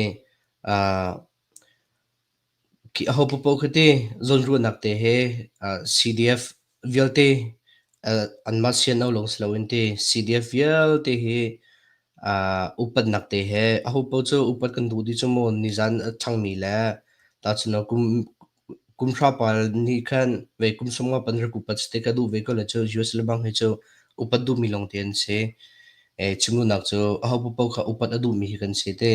khi aho paohpaoh khi ti zawnruahnak te he CDF vialte anmah CNO lawng si loin ti CDF vialte hi upatnak te he ahopaoh cu upat kan duh dih cu mu nizan a ṭhangmi le tahchun ah kum hra pal nih khan ve kum 50 pan rak upat si te ka duh ve ko le cu US le bang hi cu upat duhmi lawngte an si. Chimduhnak cu ahopaoh kha upat a duhmi hi kan si te.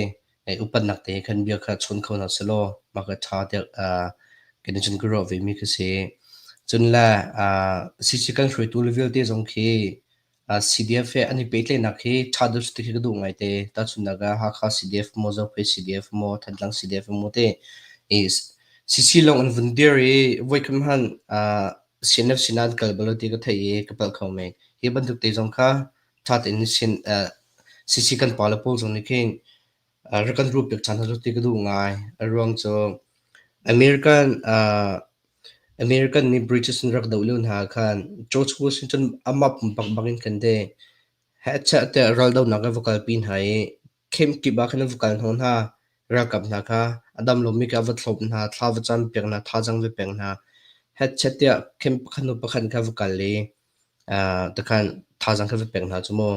Upatnak te khan bia kha chawn kho hna sehlaw mah ka ṭha tiah kan i cun ka ruah vemi ka si. Cun le CC kan hruaitu le vialte zong khi CDF he an i pehtlaihnak hi ṭha deuh si ti khi ka duh ngaite. Tahchunhnak ah Hakha CDF maw, Zophei CDF maw, Thantlang CDF maw te i CC lawng an vun dir i voikhat hmanh CNF sinah an kal bal lo ti ka theih i ka palh kho men. Hi bantuk te zong kha ṭha tein CC kan pale pawl zong nih khin rak kan ruahpiak ṭhan hna ti ka duh ngai. A ruang cu American American nih British an rak doh lio hna ah khan George Washington amah pumpak bangin khan te hehchet tiah raldohnak a va kalpi hna i camp kip ah khan a va kal hnawh hna. Ralkap hna kha a dam lomi kha a va thlop hna, thla va campiak hna, thazaang va pek hna. Hehchet tiah camp pakhat hnu pakhat kha va kal i Tikhan thazaang kan va pek hna cu mu.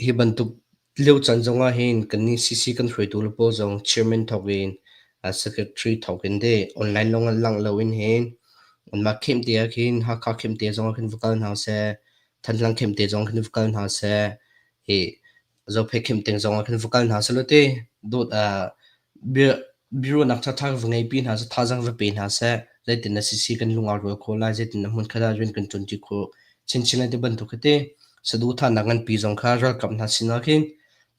Hi bantuk lio caan zongah hin kannih CC kan hruaitu le pawl zong chairman thawk in secretary thawk in deh online lawng ah langh loin hin anmah camp te ah khin Hakha camp te zongah khin va kal hna seh, Thantlang camp te zong khin va kal hna seh, i Zophei camp te zongah khin va kal hna seh law ti dawt biaruahnak ṭhaṭha va ngeipi hna seh, thazaang va pe hna seh, zeitin na CC kan lung aa rual khawh lai, zeitin na hmunkhat ah rian kan ṭuanṭi khawh. Chinchin lai ti bantuk khi ti saduhthahnak nganpi zong kha ralkap hna sinah khin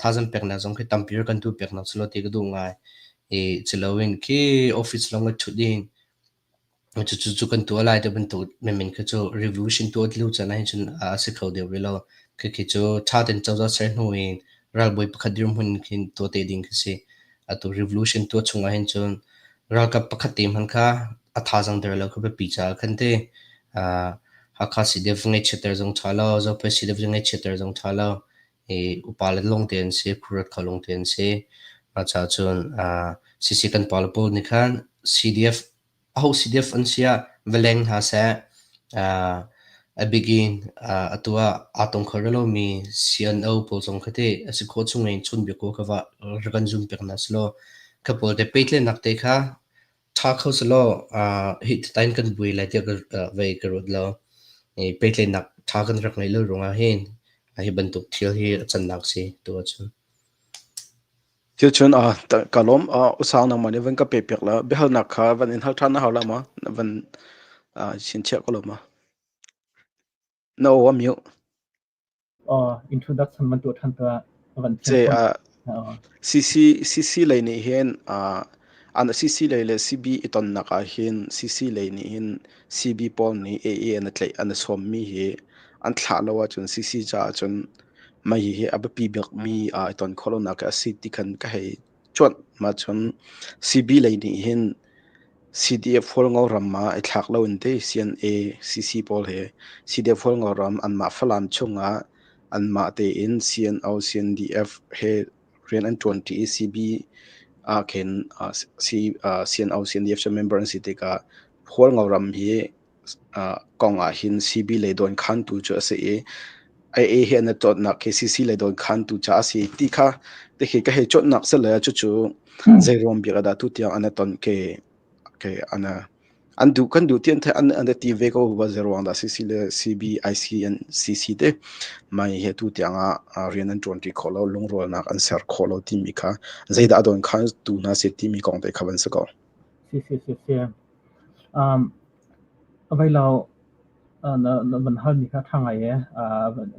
thazaang peknak zong khi tampi rak kan tuah piak hna selaw ti ka duh ngai. I culoin khi office lawng i ṭhut in Cucu cu kan tuah lai ti bantuk menmen khi cu revolution tuah ti lo caan ahhin cun a si kho deuh rih lo. Khikhi cu ṭha tein cozah ser hnu in ralbawi pakhat dirhmun khin tuah te ding khi si. Atu revolution tuah chung ahhin cun ralkap pakhat te hmanh kha a thazaang der lo kha biapi caah khan ti. Hakha CDF ngaihchiatter zong ṭha lo, Zophei CDF ngaihchiatter zong ṭha lo. I upa le lawngte an si, khuaruat kho lawngte an si. Mah caah cun CC kan pale pawl nih khan CDF Aho CDF an si ah va leng hna seh. A bik in atu ah aa tong kho rih lomi CNO pawl zong kha teh a si khawh chung in chawnbia ko kha va rak kan zum piak hna sehlaw kha pawl te pehtlaihnak te kha ṭha kho sehlaw hi tain kan buai lai tiah ka vei ka ruat lo. Pehtlaihnak ṭha kan rak ngeih lo ruangah hin hi bantuk thil hi a cannak si tu ahcun. Thilchun ka lawm. Usang nangmah nih van ka pe piak la. Biahalnak kha van in hal ṭhan na hau la ma? Na van chinchiah ko lo ma? Na aw a mute. Introduction van tuah ṭhan tuah van thiam Ce khon. CC CC lei nih hin an CC lei le CB i tonnak ah hin CC lei nih hin CB pawl nih AA an tlaih an sawmmi hi an thlah lo ahcun CC caah cun Mah hihi a biapi bikmi aa i ton khawh lonak a si ti khan ka hei cuanh. Mah cun CB lei nih hin CDF Hualngo ram ah i thlak loin te CNA CC pawl he CDF Hualngo ram anmah Falam chungah anmah tein CNO CNDF he rian an ṭuanṭi i CB ah khin CNO CNDF cu member an si tikah Hualngo ram hi kong ah hin CB lei dawnkhantu cu a si i AA hi an i cawnnak khi CC lei dawnkhantu caah a si ti kha tikhi ka hei cawnnak si le cucu zei ruang bik ah dah tutiang an i ton ke ke an an duh kan duh ti an an an ti ve ko ba zei ruang dah CC le CB IC an CC te mai he tu tiang ah rian an ṭuanṭi khawh lo lungrualnak an ser khawh lo timi kha zeidah a dawnkhan tu hna si timi kong te kha van si ko. Si si si si. Availo na van halmi kha ṭha ngai e.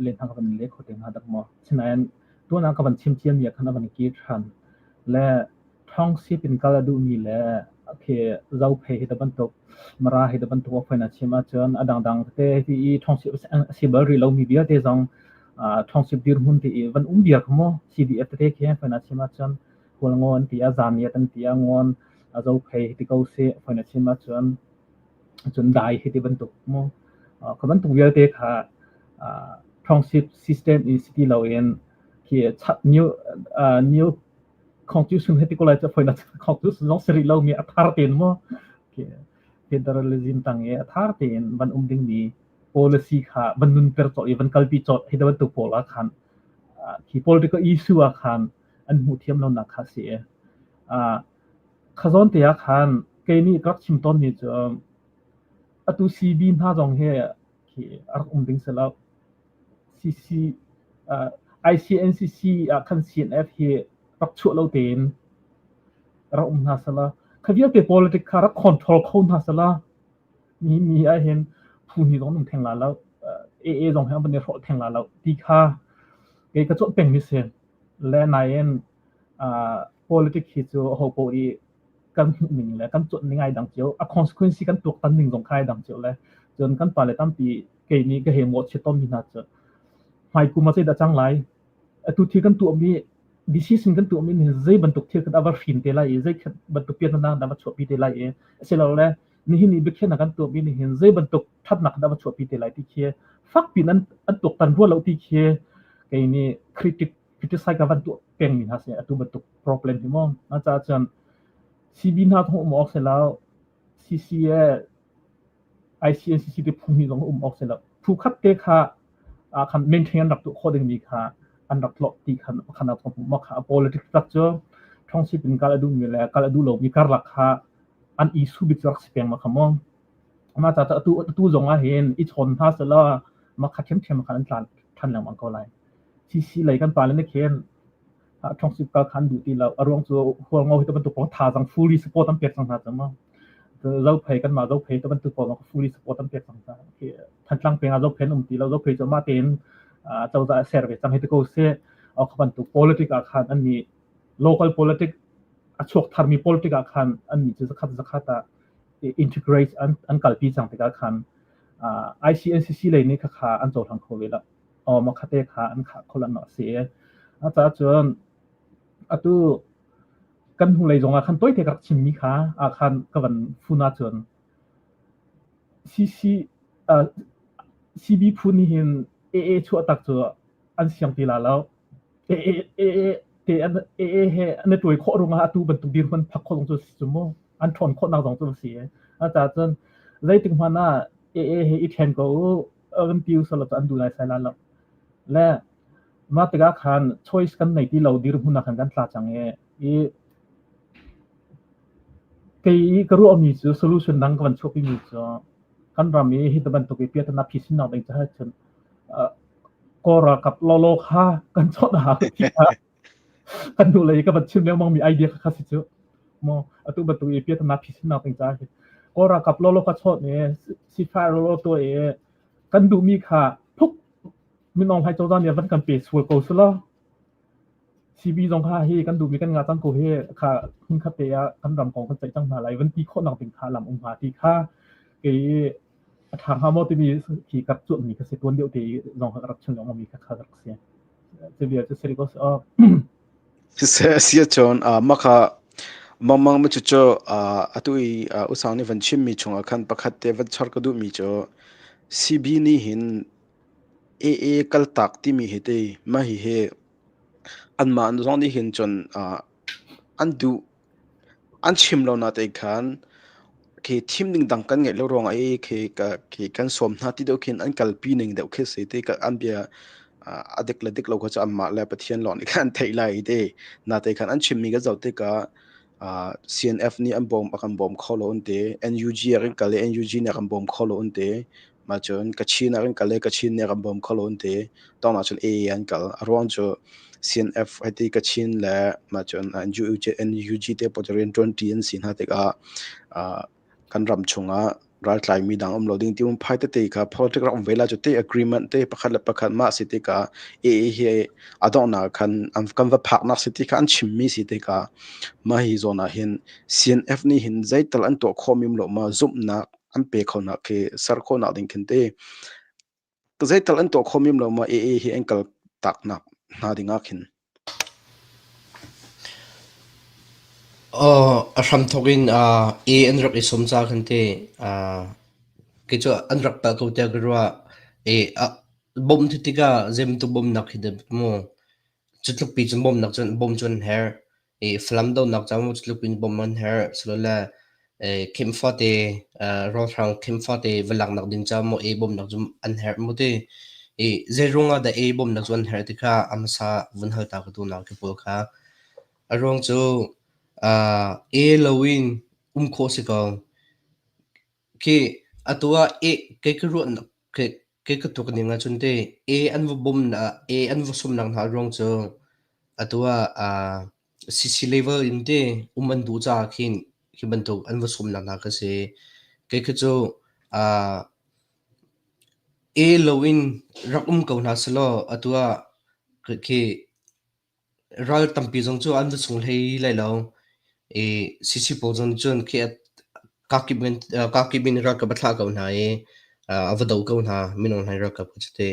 Lenhang ka van leh kho te hnga dak maw. Sinain tuan ah ka van chim ciami ah khan a van kir ṭhan. Le ṭhawngsip in kal a duhmi le khi Zophei hi ta bantuk Mara hi ta bantuk a fawi na chim ahcun a dangdang tete hi i ṭhawngsip a si bal rih lomi vialte zong ṭhawngsip dirhmun ti i van um viar kha mu CDF tete khi fawi na chim ahcun Hualngo an ti a, Zamiat an ti a, Ngawn a Zophei hi ti ko seh fawi na chim ahcun cun dai hi ti bantuk mu kha bantuk vialte kha ṭhawngsip system in si ti loin khi new new constitution hi ti ko lai cu fawi na constitution zong si rih lomi a thar tein mu federalism tang i a thar tein van um dingmi policy kha van nunter cawh i van kalpi cawh hi bantuk pawl ah khan khi political issue ah khan an hmuh thiam lonak kha a si. Kha zawn te ah khan kei nih ka rak chim tawnmi cu atu CB hna zong hi khi a rak um ding si lo. CC ICNCC ah khan CNF hi rak chuah lo tein rak um hna sela kha vialte politics kha rak control kho hna sela mi mi ah hin phu hnih zong um theng la lo AA zong hi an van i hrawh theng la lo ti kha kei ka cuanh pengmi si. Le nain politics hi cu ho paoh i kan hmuh ning le kan cuanh ning ai dang cio. A consequence kan tuaktan ning zong kha ai dang cio le cun kan pale tampi kei nih ka hei mawhchiat tawnmi hna cu hmaikum ah zeidah cang lai atu thil kan tuahmi decision kan tuahmi nih zei bantuk thil kan a va hrin te lai i zei bantuk piannak dah va chuahpi te lai i asilole nihin i biakhiahnak kan tuahmi nih hin zei bantuk ṭhatnak dah va chuahpi te lai ti khi fakpi in an tuaktan rua lo ti khi kei nih critic criticize ka van tuah pengmi hna si atu bantuk problem hi mu a caah cun CB hna thong um awk si lo CCA ICNCC te phu hnih zong um awk si lo phu khat te kha khan maintain an rak tuah khawh dingmi kha an rak tlawh ti khan khan a ma kha politics tak cu ṭhawngsip in kal a duhmi le kal a duh lomi karlak kha an issue bik cu rak si peng ma kha mu mah ca atu atu zong ah hin i chawn hna selaw ma kha ṭhiamṭhiam khan an tla ṭhan lengmang ko lai CC lei kan pale nih khin ṭhawngsip kal kha an duh ti lo a ruang cu Hualngo hi bantuk kong thazaang fully support an pek cang hna cu mu. Zophei kanmah Zophei te bantuk pawl zong fully support an pek cang hna. Khi Thantlang peng ah Zophei an um ti lo. Zophei cu mah tein cozah a ser ve cang hi ti ko seh. Kha bantuk politic ah khan an nih local politic a chuak tharmi politic ah khan an nih cu zakhat zakhat ah integrate an an kalpi cang tikah khan ICNCC lei nih khakha an cohlang kho ve lo. Aw ma khate kha an khah kho lan a si. A caah cun atu kan hnulei zong ah khan tawite ka rak chimmi kha ah khan ka van fun ahcun CC uh, CB phu nih hin AA chuah tak cu an siang ti la lo. AA AA te an AA he an i tuai khawh rungah atu bantuk dirhmun phak khawh zong cu si cu mu. An ṭhawn khawhnak zong cu si. A caah cun zeitik hmanh ah AA he i ṭhen ko u kan ti usalaw cu an duh lai sai la lo. Le mah tikah khan choice kan nei ti lo dirhmun ah khan kan tla cang i i kei i ka ruahmi cu solution dang ka van chuahpimi cu kan ram i hi bantuk i piatana phisinnak ding caah cun Kawl ralkap lawlaw kha kan chawnh a hau ti kha kan hnulei i ka van chim lengmangmi idea kha kha si cu. Maw atu bantuk i piatana phisinnak ding caah hin Kawl ralkap lawlaw kha chawnh i sifai lawlaw tuah i kan duhmi kha phuk Min Aung Hlaing cozah nih a van kan pe sual ko selaw CB zong kha hi kan duhmi kan ngah cang ko hi kha hmunkhat te ah kan ram kong kan ceih cang hna lai van ti khawhnak ding kha lam um hnga ti kha kei a ṭha hnga maw timi khi ka rak cuanhmi kha si tuan deuh te zong kha ka rak chim lengmangmi kha kha rak si. Cu bia cu si ko seh. Siseh a si ahcun mah kha mangmang ma cucu atu i usang nih van chimmi chungah khan pakhat te van char ka duhmi cu CB nih hin AA kaltak timi hi te mah hihi anmah zong nih hin cun an duh an chim lo na te khan khi thim ding dang kan ngeih lo ruangah i khi ka khi kan sawm hna ti deuh khin an kalpi ning deuh khi si ti ka an bia a dik le dik lo kha cu anmah le Pathian lawng nih khan an theih lai i ti na te khan an chimmi ka zoh tikah CNF nih an bawm a kan bawm kho lo an ti NUG a kan kal i NUG nih a kan bawm kho lo an ti mah cun Kachin ah kan kal i Kachin nih a kan bawm kho lo an ti. Tawng ah cun AA an kal. A ruang cu CNF hei Kachin le mah cun NUG, NUG te pawl cu rianṭuanṭi an si hna tikah kan ram chungah raltlaimi dang um lo ding ti um phai tete kha politics rak um ve la cu te agreement te pakhat le pakhat mah si tikah AA hi a donghnak khan an kan va phaknak si ti kha an chimmi si tikah mah hi zawn ah hin CNF nih hin zeital an tuah khawh mim lo ma zumhnak an pe kho nak khi ser khawh nak ding khin te zeital an tuah kho mim lo ma AA hi an kal tak nak hna ding ah khin. A hramthawk in A an rak i sawm ca khan te kei cu an rak palh ko tiah ka ruah. Bawmh ti tikah zeibantuk bawmhnak hi dah maw Cu tlukpi cun bawmhnak cun bawm cu an herh. I Falam donak caah cu tluk in bawmh an herh. Silole camp fate ralhrang camp fate va laknak ding caah maw ei bawmhnak cu an herh mu ti. I zeiruang ah dah ei bawmhnak cu an herh ti kha a hmasa vun hal ta ka duhnak khi pawl kha. A ruang cu e loin um khawh si ko. Khi atu ah e kei ka ruahnak kei kei ka tuk ning ahcun teh e an va bawmnak e an va sawmnak hna ruang cu atu ah CC level in teh um an duh caah khin hi bantuk an va sawmnak hna kha si. Kei kha cu e loin rak um ko hna selaw atu ah khi Ral tampi zong cu an va sung hlei lai lo. I CC pawl zong nih cun khi kakip in ralkap a thlah ko hna i a va do ko hna minung hna ralkap kha cuti.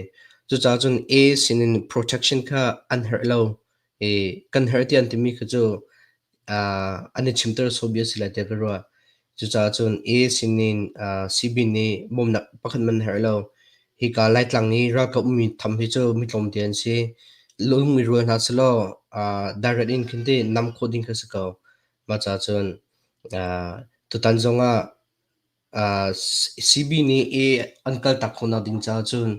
Cucaah cun A sinin protection kha an herh lo i kan herh tiah an timi kha cu an i chimter sawh bia a si lai tiah ka ruah. Cucaah cun A sinin CB nih bawmhnak pakhat hmanh an herh lo. Hika Laitlang i ralkap ummi tham hi cu mi tlawmte an si. Lung i rual hna selaw direct in khin ti nam khawh ding kha si ko. Mah caah cun tutan zongah CB nih A an kaltak khawhnak ding caah cun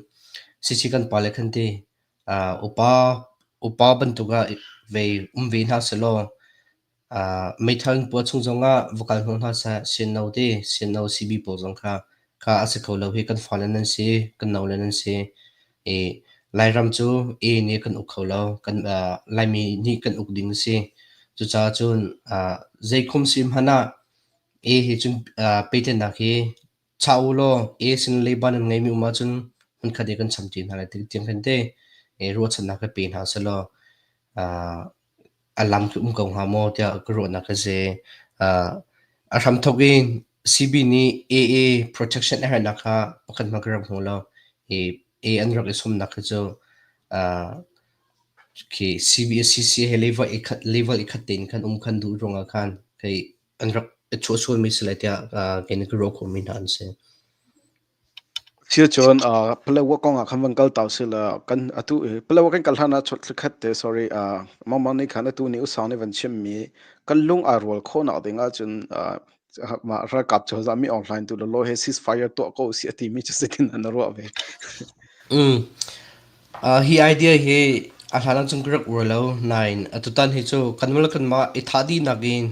CC kan pale khan ti upa upa bantuk ah vei um ve hna selaw Meithal an puah chung zongah va kal hnawh hna seh. CNO ti CNO CB pawl zong kha kha a si kho lo hi kan fale nan si, kan nole nan si. I Lairam cu A nih kan uk kho lo. Kan Laimi nih kan uk ding a si. Cucaah cun zeikhum si hmanh ah. A he cun pehtlaihnak hi chah u law A sin leiba nan ngeimi um ahcun hmunkhat i kan cham ṭi hna lai ti tiang khin te ruahchannak ka pe hna selaw a lam khi um ko hnga maw tiah ka ruahnak a si. A hramthawk in CB nih AA protection a herhnak kha pakhat hmanh ka rak hmu lo. I A an rak i sawmnak khi cu khi CBCC he level i khat level i khat tein khan um khan duh ruangah khan kei an rak i chuahsualmi si lai tiah kei nih ka ruah khawhmi hna an si. Siacun Palawa kong ah khan van kal tau sila kan atu Palawa kan kal hlan ah khat te sorry mangmang nih khan atu nih usang nih van chim mi kan lung aa rual khawh nak ding ahcun mah ralkap cozah mi online tu lo he ceasefire tuah ko si ati mi cu sitin an ruah ve. Mm. Hi idea hi a hlan ahcun ka rak uar lo nain atutan hi cu kanmah le kanmah i thah dihnak in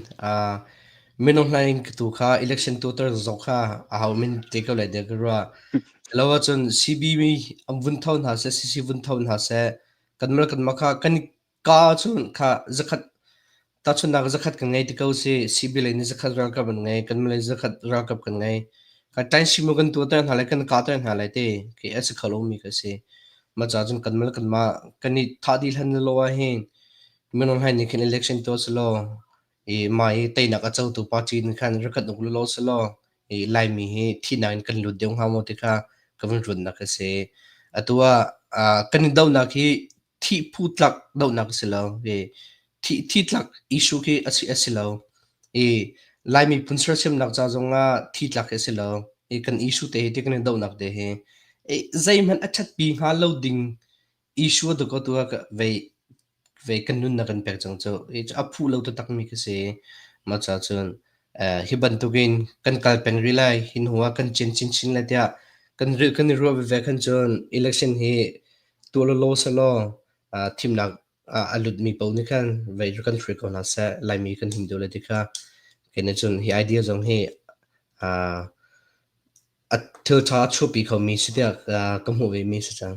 minung hna in tu kha election tuahter zong kha aho min te ko lai tiah ka ruah. Lo ahcun CB mi an vun tho hna seh, CC vun tho hna seh, kanmah le kanmah kha kan i ka ahcun kha zakhat Tahchunhnak zakhat kan ngei ti ko si. CB lei nih zakhat ralkap an ngei, kanmah lei zakhat ralkap kan ngei. Ka ṭainsimu kan tuahter hna lai, kan kahter hna lai ti khi a si kho lomi ka si. Mah caah cun kanmah le kanmah kan i thah dih hlan lo ahhin minung hai nih khin election tuah selaw i mah i teinak a cotu party nih khan rak kan uk lawlaw selaw i Laimi hi thihnak in kan lut deuh hnga maw ti kha ka vun ruatnak a si. Atu ah kan i dohnak hi thih phu tlak dohnak a si lo. I thi thi tlak issue khi a si a si lo. I Lai miphun sersiamnak ca zong ah thi tlak hi a si lo. I kan issue te hi ti kan i dohnak te hi i zeihmanh a ṭhatpi hnga lo ding issue tu ko tu ah vei vei kan nunnak kan pek cang cu. I a phu lo taktakmi khi si. Mah ca cun hi bantukin kan kal peng rih lai, hi hnu ah kan cin chinchin lai tiah kan kan i ruah veve khan cun election hi tuah lawlaw selaw thimnak a lutmi paoh nih khan vei kan hruai ko hna seh, Laimi kan him deuh lai ti kha kei nih cun hi idea zong hi a thil ṭha a chuahpi khomi si tiah ka hmuh vemi si cang.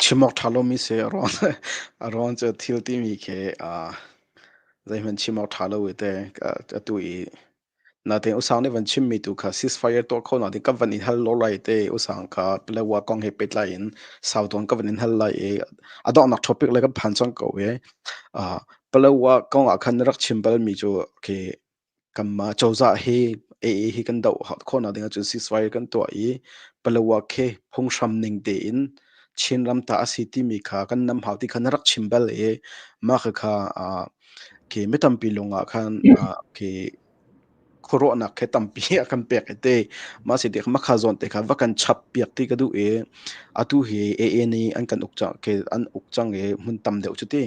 Chim awk ṭha lomi si a ruang a ruang cu thil timi khi zeihmanh chim awk ṭha lo i te atu i Natein usang nih van chimmi tu kha ceasefire tuah kho nak ding ka van in hal lo lai te usang kha Palawa kong he pehtlai in sau tawn ka van in hal lai i a donghnak topic le kan phan cang ko i uh, Palawa kong ah khan na rak chim balmi cu khi kanmah cozah hi AA hi kan doh khawhnak ding ahcun ceasefire kan tuah i Palawa khi phunghram ning tein Chinram ta a si timi kha kan nam hau ti kha na rak chim bal i mah kha uh, khi mi tampi lung ah khan khi khuaruahnak khi tampi a kan pek i te mah si tik makha zawn te kha va kan chap piak ti ka duh i atu hi AA nih an kan uk cang ke an uk cang i hmun tam deuh cu ti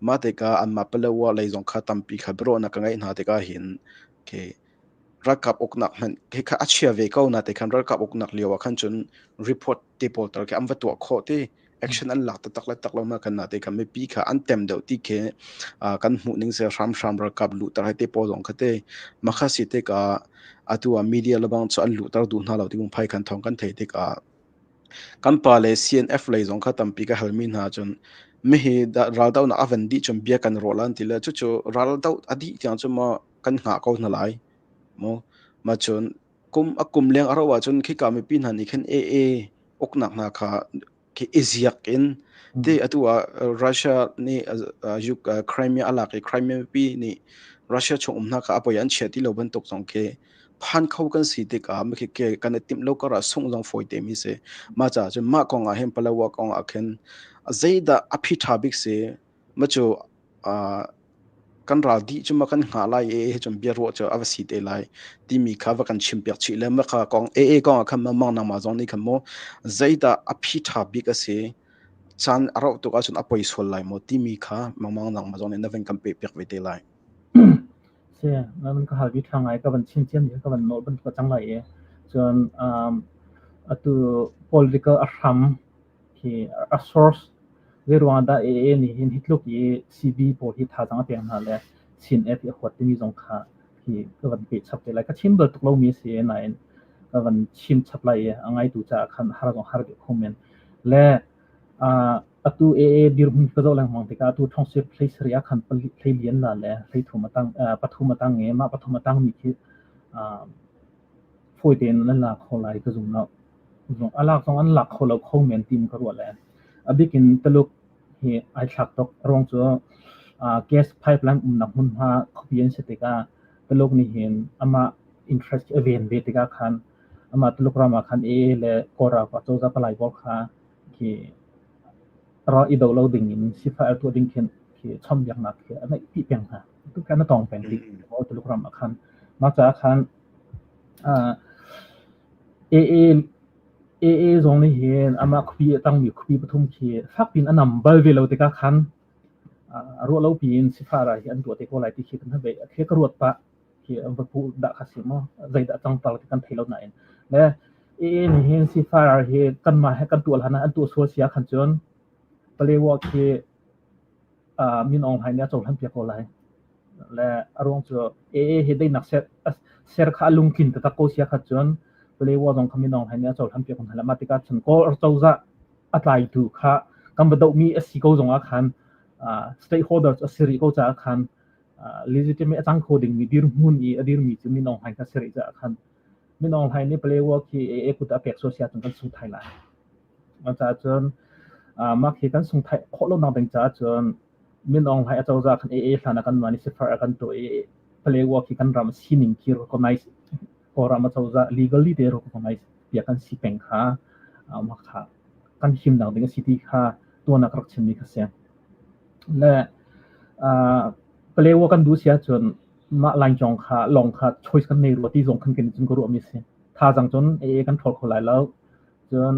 mah tikah anmah Palawa lei zong kha tampi kha biaruahnak ka ngeih hna tikah hin khi ralkap uknak hmanh khi kha a chia ve ko na te khan ralkap uknak lio ah khan cun report te pawl tal khi an va tuah khawh ti action an lak taktak le tak lo ma kan na te kha mipi kha an tem deuh ti khi kan hmuh ning se hramhram ralkap luhter hai te pawl zong kha te makha si te ka atu ah media lebang chu an luhter duh hna lo ti mung phai khan thong kan thei tikah kan pa le CNF lei zong kha tampi ka halmi hna cun mihi raldo na avan di chun bia kan ro lan ti le chu chu raldo adi tiang chu ma kan hngah ko hna lai mu ma chun kum a kum leng a ro ahcun khika mipi hna nih khin AA uknak hna kha khi i ziak in te atu ah Russia nih Crimea a lak i Crimea mipi nih Russia chung um hna kha a poi an chia ti lo bantuk zong khi phan kho kan si tikah mikhi ke kan i timh lo kar ah sungh zong fawi te mi si mah caah cun mah kong ah hin Palawa kong ah khin zeidah a phi ṭha bik si ma cu kan ral dih cu ma kan hngah lai i hi cun bia ruah cu a va si te lai timi kha va kan chimpiak chih le ma kha kong AA kong ah khan ma mang nangmah zong nih khan maw zeidah a phi ṭha bik a si caan a rauh tuk ahcun a poi sual lai maw timi kha mangmang nangmah zong nih na van kan peh piak ve te lai. Si, na van ka hal bi ṭha ngai ka van chim ciam ka van nawl bantuk cang lai i cun um, atu political a hram hi a source Zeiruang ah dah AA nih hin hi tluk i CB pawl hi thazaang a pek hna le CNF hi a huat timi zong kha hi ka van peh chap te lai. Ka chim bal tuk lomi a si nain ka van chim chap lai i a ngaitu caah khan har zong har deuh kho men. Le uh, Atu AA dirhmun ka zoh lengmang tikah atu ṭhawngsip hlei sarih ah khan hlei li an la le hlei thum a tang pathum a tang i mah pathum a tangmi khi fawi tein an la kho lai ka zum lo. A lak zong an lak kho lo kho men tiin ka ruah le a bik in Tuluk hi ai thlak tuk. A ruang cu gas pipeline umnak hmunhma khuapi an si tikah Tuluk nih hin amah interest a ven ve tikah khan amah Tuluk ram ah khan AA le Kawl ralkap cozah palai pawl kha khi ral i do lo ding in sifah tuah ding khin khi chawnhbiaknak khi a neih dih peng hna. Tu khan a tong peng dih Tuluk ram ah khan. Mah caah khan AA AA zong nih hin amah khuapi a tangmi khuapi pathum khi fak piin a nam bal ve lo tikah khan ruah lo piin sifah rai hi an tuah te ko lai ti khi kan khi ka ruat pah. Khi an va puh dah kha si maw zeidah cang tal ti kan thei lo nain. Le AA nih hin sifah hi kanmah he kan tuah hlan ah an tuah sual si ahkhan cun Palewa khi Min Aung Hlaing nih a cohlan piak ko lai. Le a ruang cu AA hi daihnak ser ser kha a lungtlin taktak ko si ahkhan cun Palewa zong kha Min Aung Hlaing nih a cohlan piak ko hna lai. Mah tikah cun Kawl cozah a tlaitu kha kan va dohmi a si ko zong ah khan stakeholders a si rih ko caah khan legitimate a cang kho dingmi dirhmun i a dirmi cu Min Aung Hlaing kha si rih caah khan Min Aung Hlaing nih Palewa khi AA kut a pek sual si ahcun kan sung thai lai. Caah cun mah khi kan sung thai khawh lonak ding caah cun Min Aung Hlaing acozah khan AA hlan ah kanmah nih sifar a kan tuah i Palewa khi kan ram sining khi recognize Kawlram acozah legally te recognize piak kan si peng kha mah kha kan himnak ding a si ti kha tuan ah ka rak chimmi kha si. Le Palewa kan duh si ahcun mah Lainchawng kha lawng kha choice kan nei rua ti zong khan kan cun ka ruahmi a si. Thazaang cun AA kan ṭhawl kho lai lo. Cun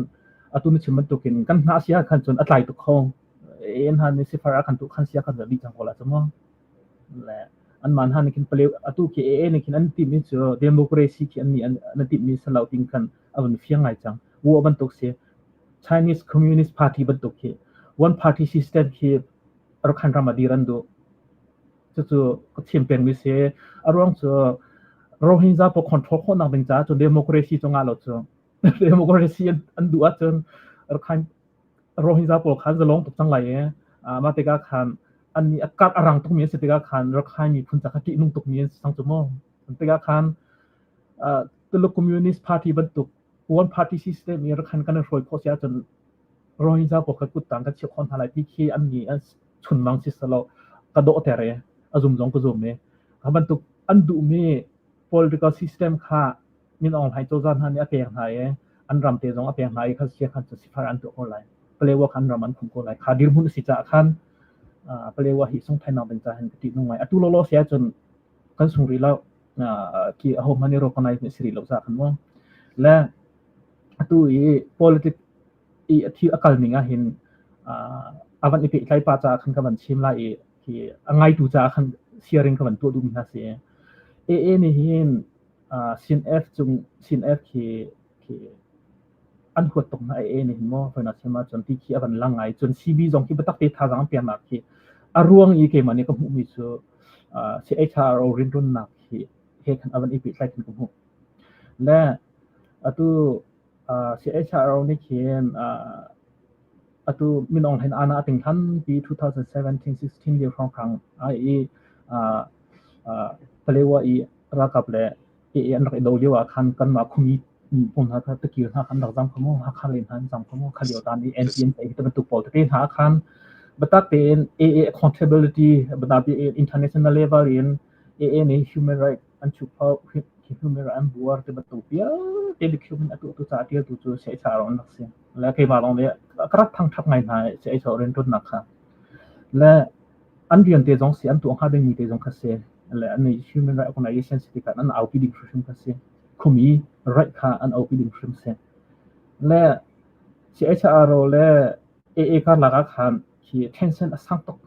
atu na chim bantukin kan hngah si ahkhan cun a tlai tuk kho. AA hna nih sifar a kan tuh khan si ahkhan dih cang ko lai cu mu. Le anmah hna nih khin pale atu khi AA nih khin an timhmi cu democracy khi an nih an timhmi si lo ting khan a vun fiang ngai cang. Wu bantuk si. Chinese Communist Party bantuk khi one party system khi Rakhine ram ah dir an duh. Cucu ka chim pengmi si. A ruang cu Rohingya pawl control khawhnak ding caah cun democracy cu ngah lo cu. Democracy an duh ahcun Rakhine Rohingya pawl khan zalong tuk cang lai i mah tikah khan an nih a karh a rang tukmi an si tikah khan Rakhine miphun ca kha ṭihnung tukmi an si cang cu mu. Tikah khan Tuluk Communist Party bantuk one party system i Rakhine kan i hruai khawh si ahcun Rohingya pawl kha kuttang kan chiah khawh hna lai ti khi an nih an chunmang si selaw ka dawhter i a zum zong ka zum i kha bantuk an duhmi political system kha Min Aung Hlaing cozah hna nih a pek hna i an ram te zong a pek hna i kha sia khan cu sifar an tuah ko lai. Palewa khan ram an khum ko lai. Kha dirhmun a si caah khan Palewa hi sungthainnak ding caah hin ka ṭih nung ngai. Atu lawlaw si ahcun kan sung rih lo. Khi aho hmanh nih recognize nih si rih lo caah khan mu. Le atu i politic i a thil a kal ning ah hin a van i pehtlai pah caah khan ka van chim lai i khi a ngaitu caah khan sharing ka van tuah duhmi hna si. AA nih hin CNF cung CNF khi khi an huat tuk hna AA nih hin maw hoi chim ahcun ti khi a van lang ngai. Cun CB zong khi biatak te thazaang an peknak khi a ruang i keimah nih ka hmuhmi cu CHRO rinrunnak hi he khan a van i pehtlai khin ka hmuh. Le atu CHRO nih khin atu Min Aung Hlaing ana a ting hlan pi 2017-16 lio hrawnghrang ai i Palewa i ralkap le AA an rak i do lio ah khan kanmah khumi pawl hna kha tikir hna khan rak zam kho mu Hakha lei hna an zam kho mu kha lio tan i NPN te hi bantuk pawl tete hna khan biatak tein AA accountability biatak international level in AA nih human right an chuhpho human right an buar ti bantuk vialte document atu tu ca tialtu cu CHRO an rak si. Le keimah lawng nih ka rak thangṭhat ngai hna i CHRO rianṭuannak kha. Le an rian te zong si an tuah hnga dingmi te zong kha si. Le an human right organization si tikah an aupi ding hrimhrim kha si. Khumi right kha an aupi ding hrim si. Le CHRO le AA karlak ah khan khi tension a sang tuk.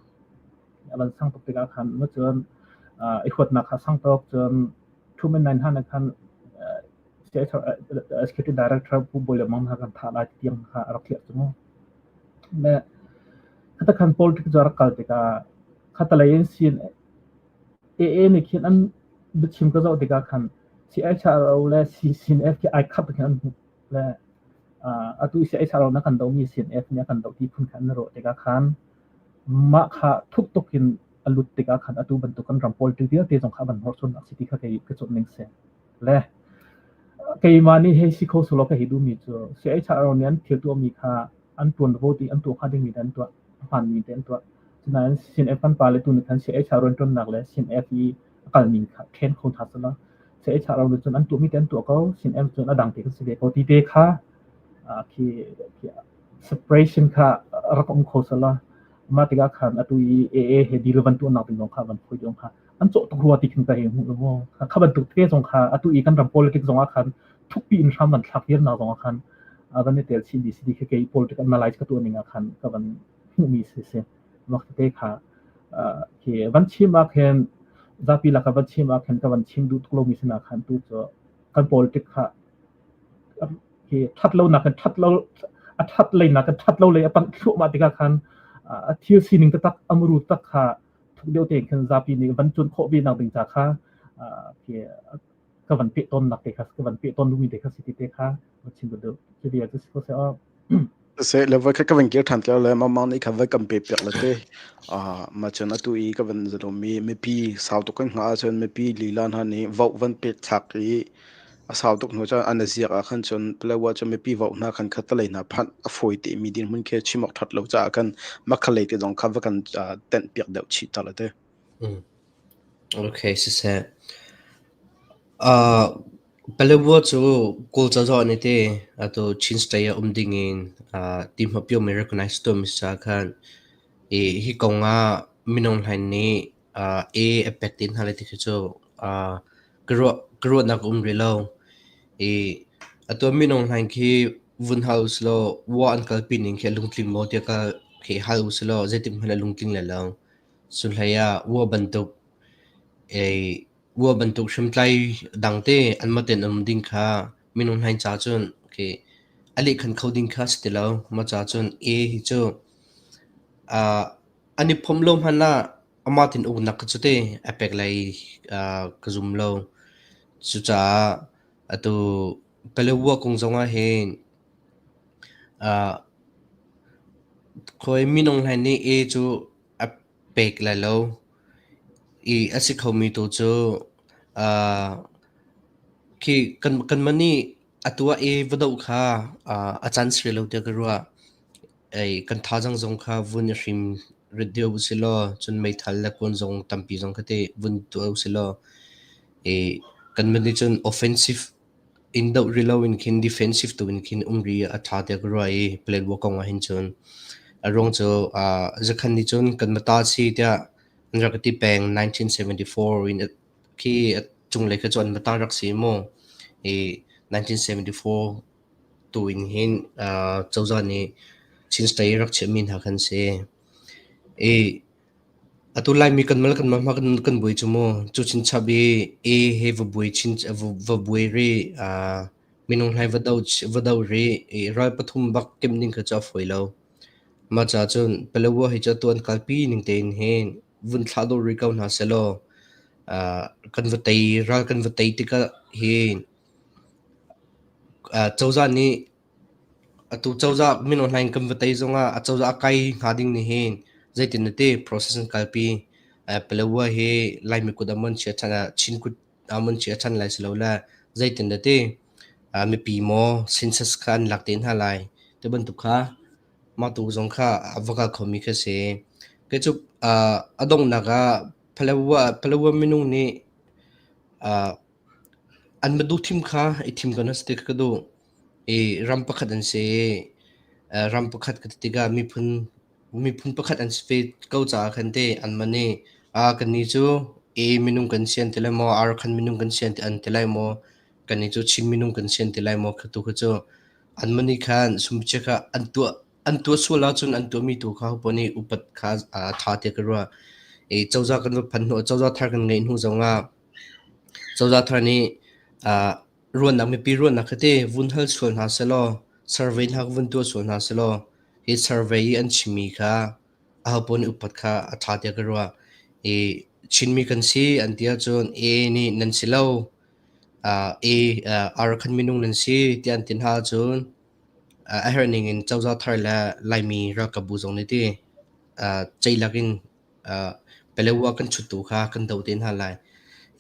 A van sang tuk tikah khan ma cun i huatnak kha sang tuk cun 2009 khan Executive Director Pu Bawi Mang hna kan thah lai ti tiang kha a rak thiah cu mu. Le khata khan politics cu a rak kal tikah khatalei in sin AA nih khin an biachim ka zoh tikah khan CHRO le CCNF khi ai khat khin an hmuh le. Atu i CHRO na kan dohmi CNF nih a kan doh ti phun kha an ruah tikah khan mah kha thuk tuk in a lut tikah khan atu bantuk kan ram politics vialte zong kha a van hnorsuannak si ti kha kei ka cuanh ning si. Le keimah nih hei si kho sulaw ka hei duhmi cu CHRO nih an thil tuahmi kha an ṭuanvo ti an tuah hnga dingmi an tuah, a hmaanmi te an tuah. Sinain CNF kan pale tu nih khan CHRO rianṭuannak le CNF i a kalning kha ṭhen kho hna selaw CHRO nih cun an tuahmi te an tuah ko, CNF cun a dang te kan si ve ko ti te kha khi, khi separation kha rak um kho selaw mah tikah khan atu i AA he deal van tuahnak ding zong kha van phui ding kha an cawh tuk rua ti khin ka hei hmuh lo maw kha bantuk te zong kha atu i kan ram politics zong ah khan thukpi in hram van thlak viar nak zong ah khan van i tel chin di si khi kei political analyze ka tuah ning ah khan ka van hmuhmi si si mak te kha khi van chim ah khin zapi laka van chim ah khin ka van chim duh tuk lomi si na khan tu cu kan politic kha khi that lo nak that lo a that lei nak that lo lei a panh thluahmah tikah khan a thil sining taktak amru tak kha thuk deuh tein khan zapi nih van cuan khawh ve nak ding ca kha khi ka van peh tawn nak te kha ka van peh tawn duhmi te kha si ti te kha va chim duh cu bia cu si ko seh aw. Se le voi kha ka van kir than le mamang nih kha vai kan pe piak le te ma cun atu i ka van zalomi mipi sau tuk kan hngah ahcun mipi lila hna nih voh van pek thlak i a sau tuk hnu cun an ziak ah khan cun Palawa cu mipi voh hna khan khat lei hna phanh a fawi te mi dirhmun khi chim awk that lo caah khan makhalei te zong kha va kan tenh piak deuh chih ta le te. Okay, siseh. Palawa cu Kawl cozah nih ti atu Chin State ah um dingin timhmahpiawmi recognize tuahmi si caah khan hi kong ah minung hlain nih A a pek te hna lai ti khi cu ka ruahnak a um rih lo. Atu minung hlain khi vun hal usilaw wa an kalpi ning khi a lungtling maw tiah ka khi hal usilaw zeitik hmanh a lungtling lai lo. Cuhlei ah ua bantuk ua bantuk hriamtlai dangte anmah tein an um ding kha minung hna ca cun a lehkhan kho ding kha a si ti lo. Mah ca cun A hi cu an i phomh lo hmanh ah amah tein uknak kha cu te a pek lai ka zum lo. Cucaah atu Palawa kong zong ah hin khawi minung hna nih A cu a pek lai lo i a si khomi tu cu khi kanmah nih atu ah i va doh kha a caan si lo tiah ka ruah. Kan thazaang zong kha vun i hrim rit deuh usilaw cun meithal le kuan zong tampi zong kha teh vun tuah usilaw kanmah nih cun offensive In doh rih loin khin defensive tu in khin um rih a ṭha tiah ka ruah i Paletwa kong ah hin cun. A ruang cu zakhan nih cun kan mata si tiah an rak ka ti peng 1974 in khi cunglei kha cu an mata rak si mu. I 1974 tu in hin cozah nih Chin State rak chiahmi hna khan si. I Atu Laimi kanmah le kanmah hmanh kan buai cu mu. Cu chinchap i A he va buai chin va buai rih, minung hlai va do rih i ral pathum bak timh ning kha cu a fawi lo. Mah caah cun Palawa hi cu atu an kalpi ning tein hin vun thlah dawh rih ko hna sehlaw kan va tei ral kan va tei tikah hin cozah nih Atu cozah minung hna in kan va tei zongah acozah a kai hnga ding nih hin zeitin na ti process an kalpi. Palawa hi Laimi kut ah maw an chia ṭhan Chin kut ah maw an chia ṭhan lai si lo le zeitin na ti mipi maw census kha an lak te hna lai ti bantuk kha mah tu zong kha a va kal khomi khi a si. Kei cu a donghnak ah Palawa minung nih an va duh thim kha i thim ko hna seh ti kha ka duh. I ram pakhat an si i ram pakhat ka ti tikah miphun miphun pakhat an si ve ko caah khan teh anmah nih kannih cu A minung kan si an ti lai maw, Arkhan minung kan si an ti lai maw, kannih cu Chin minung kan si an ti lai maw, kha tu kha cu anmah nih khan sumchia kha an tuah sual ahcun an tuahmi tu kha hopoah nih upat kha a ṭha tiah ka ruah. I cozah kan va phanh hnu, cozah thar kan ngeih hnu zongah cozah thar nih ruahnak mipi ruahnak kha te vun hal sual hna sehlaw survey hna vun tuah sual hna sehlaw hi survey i an chimmi kha ahopaoh nih upat kha a ṭha tiah ka ruah. I Chinmi kan si an ti ahcun A nih nan si lo, A Arakhan minung nan si tiah an ti hna ahcun A herh ning in cozah thar le Laimi ralkapbu zong nih ti ceilak in Palawa kan chuttu kha kan doh te hna lai.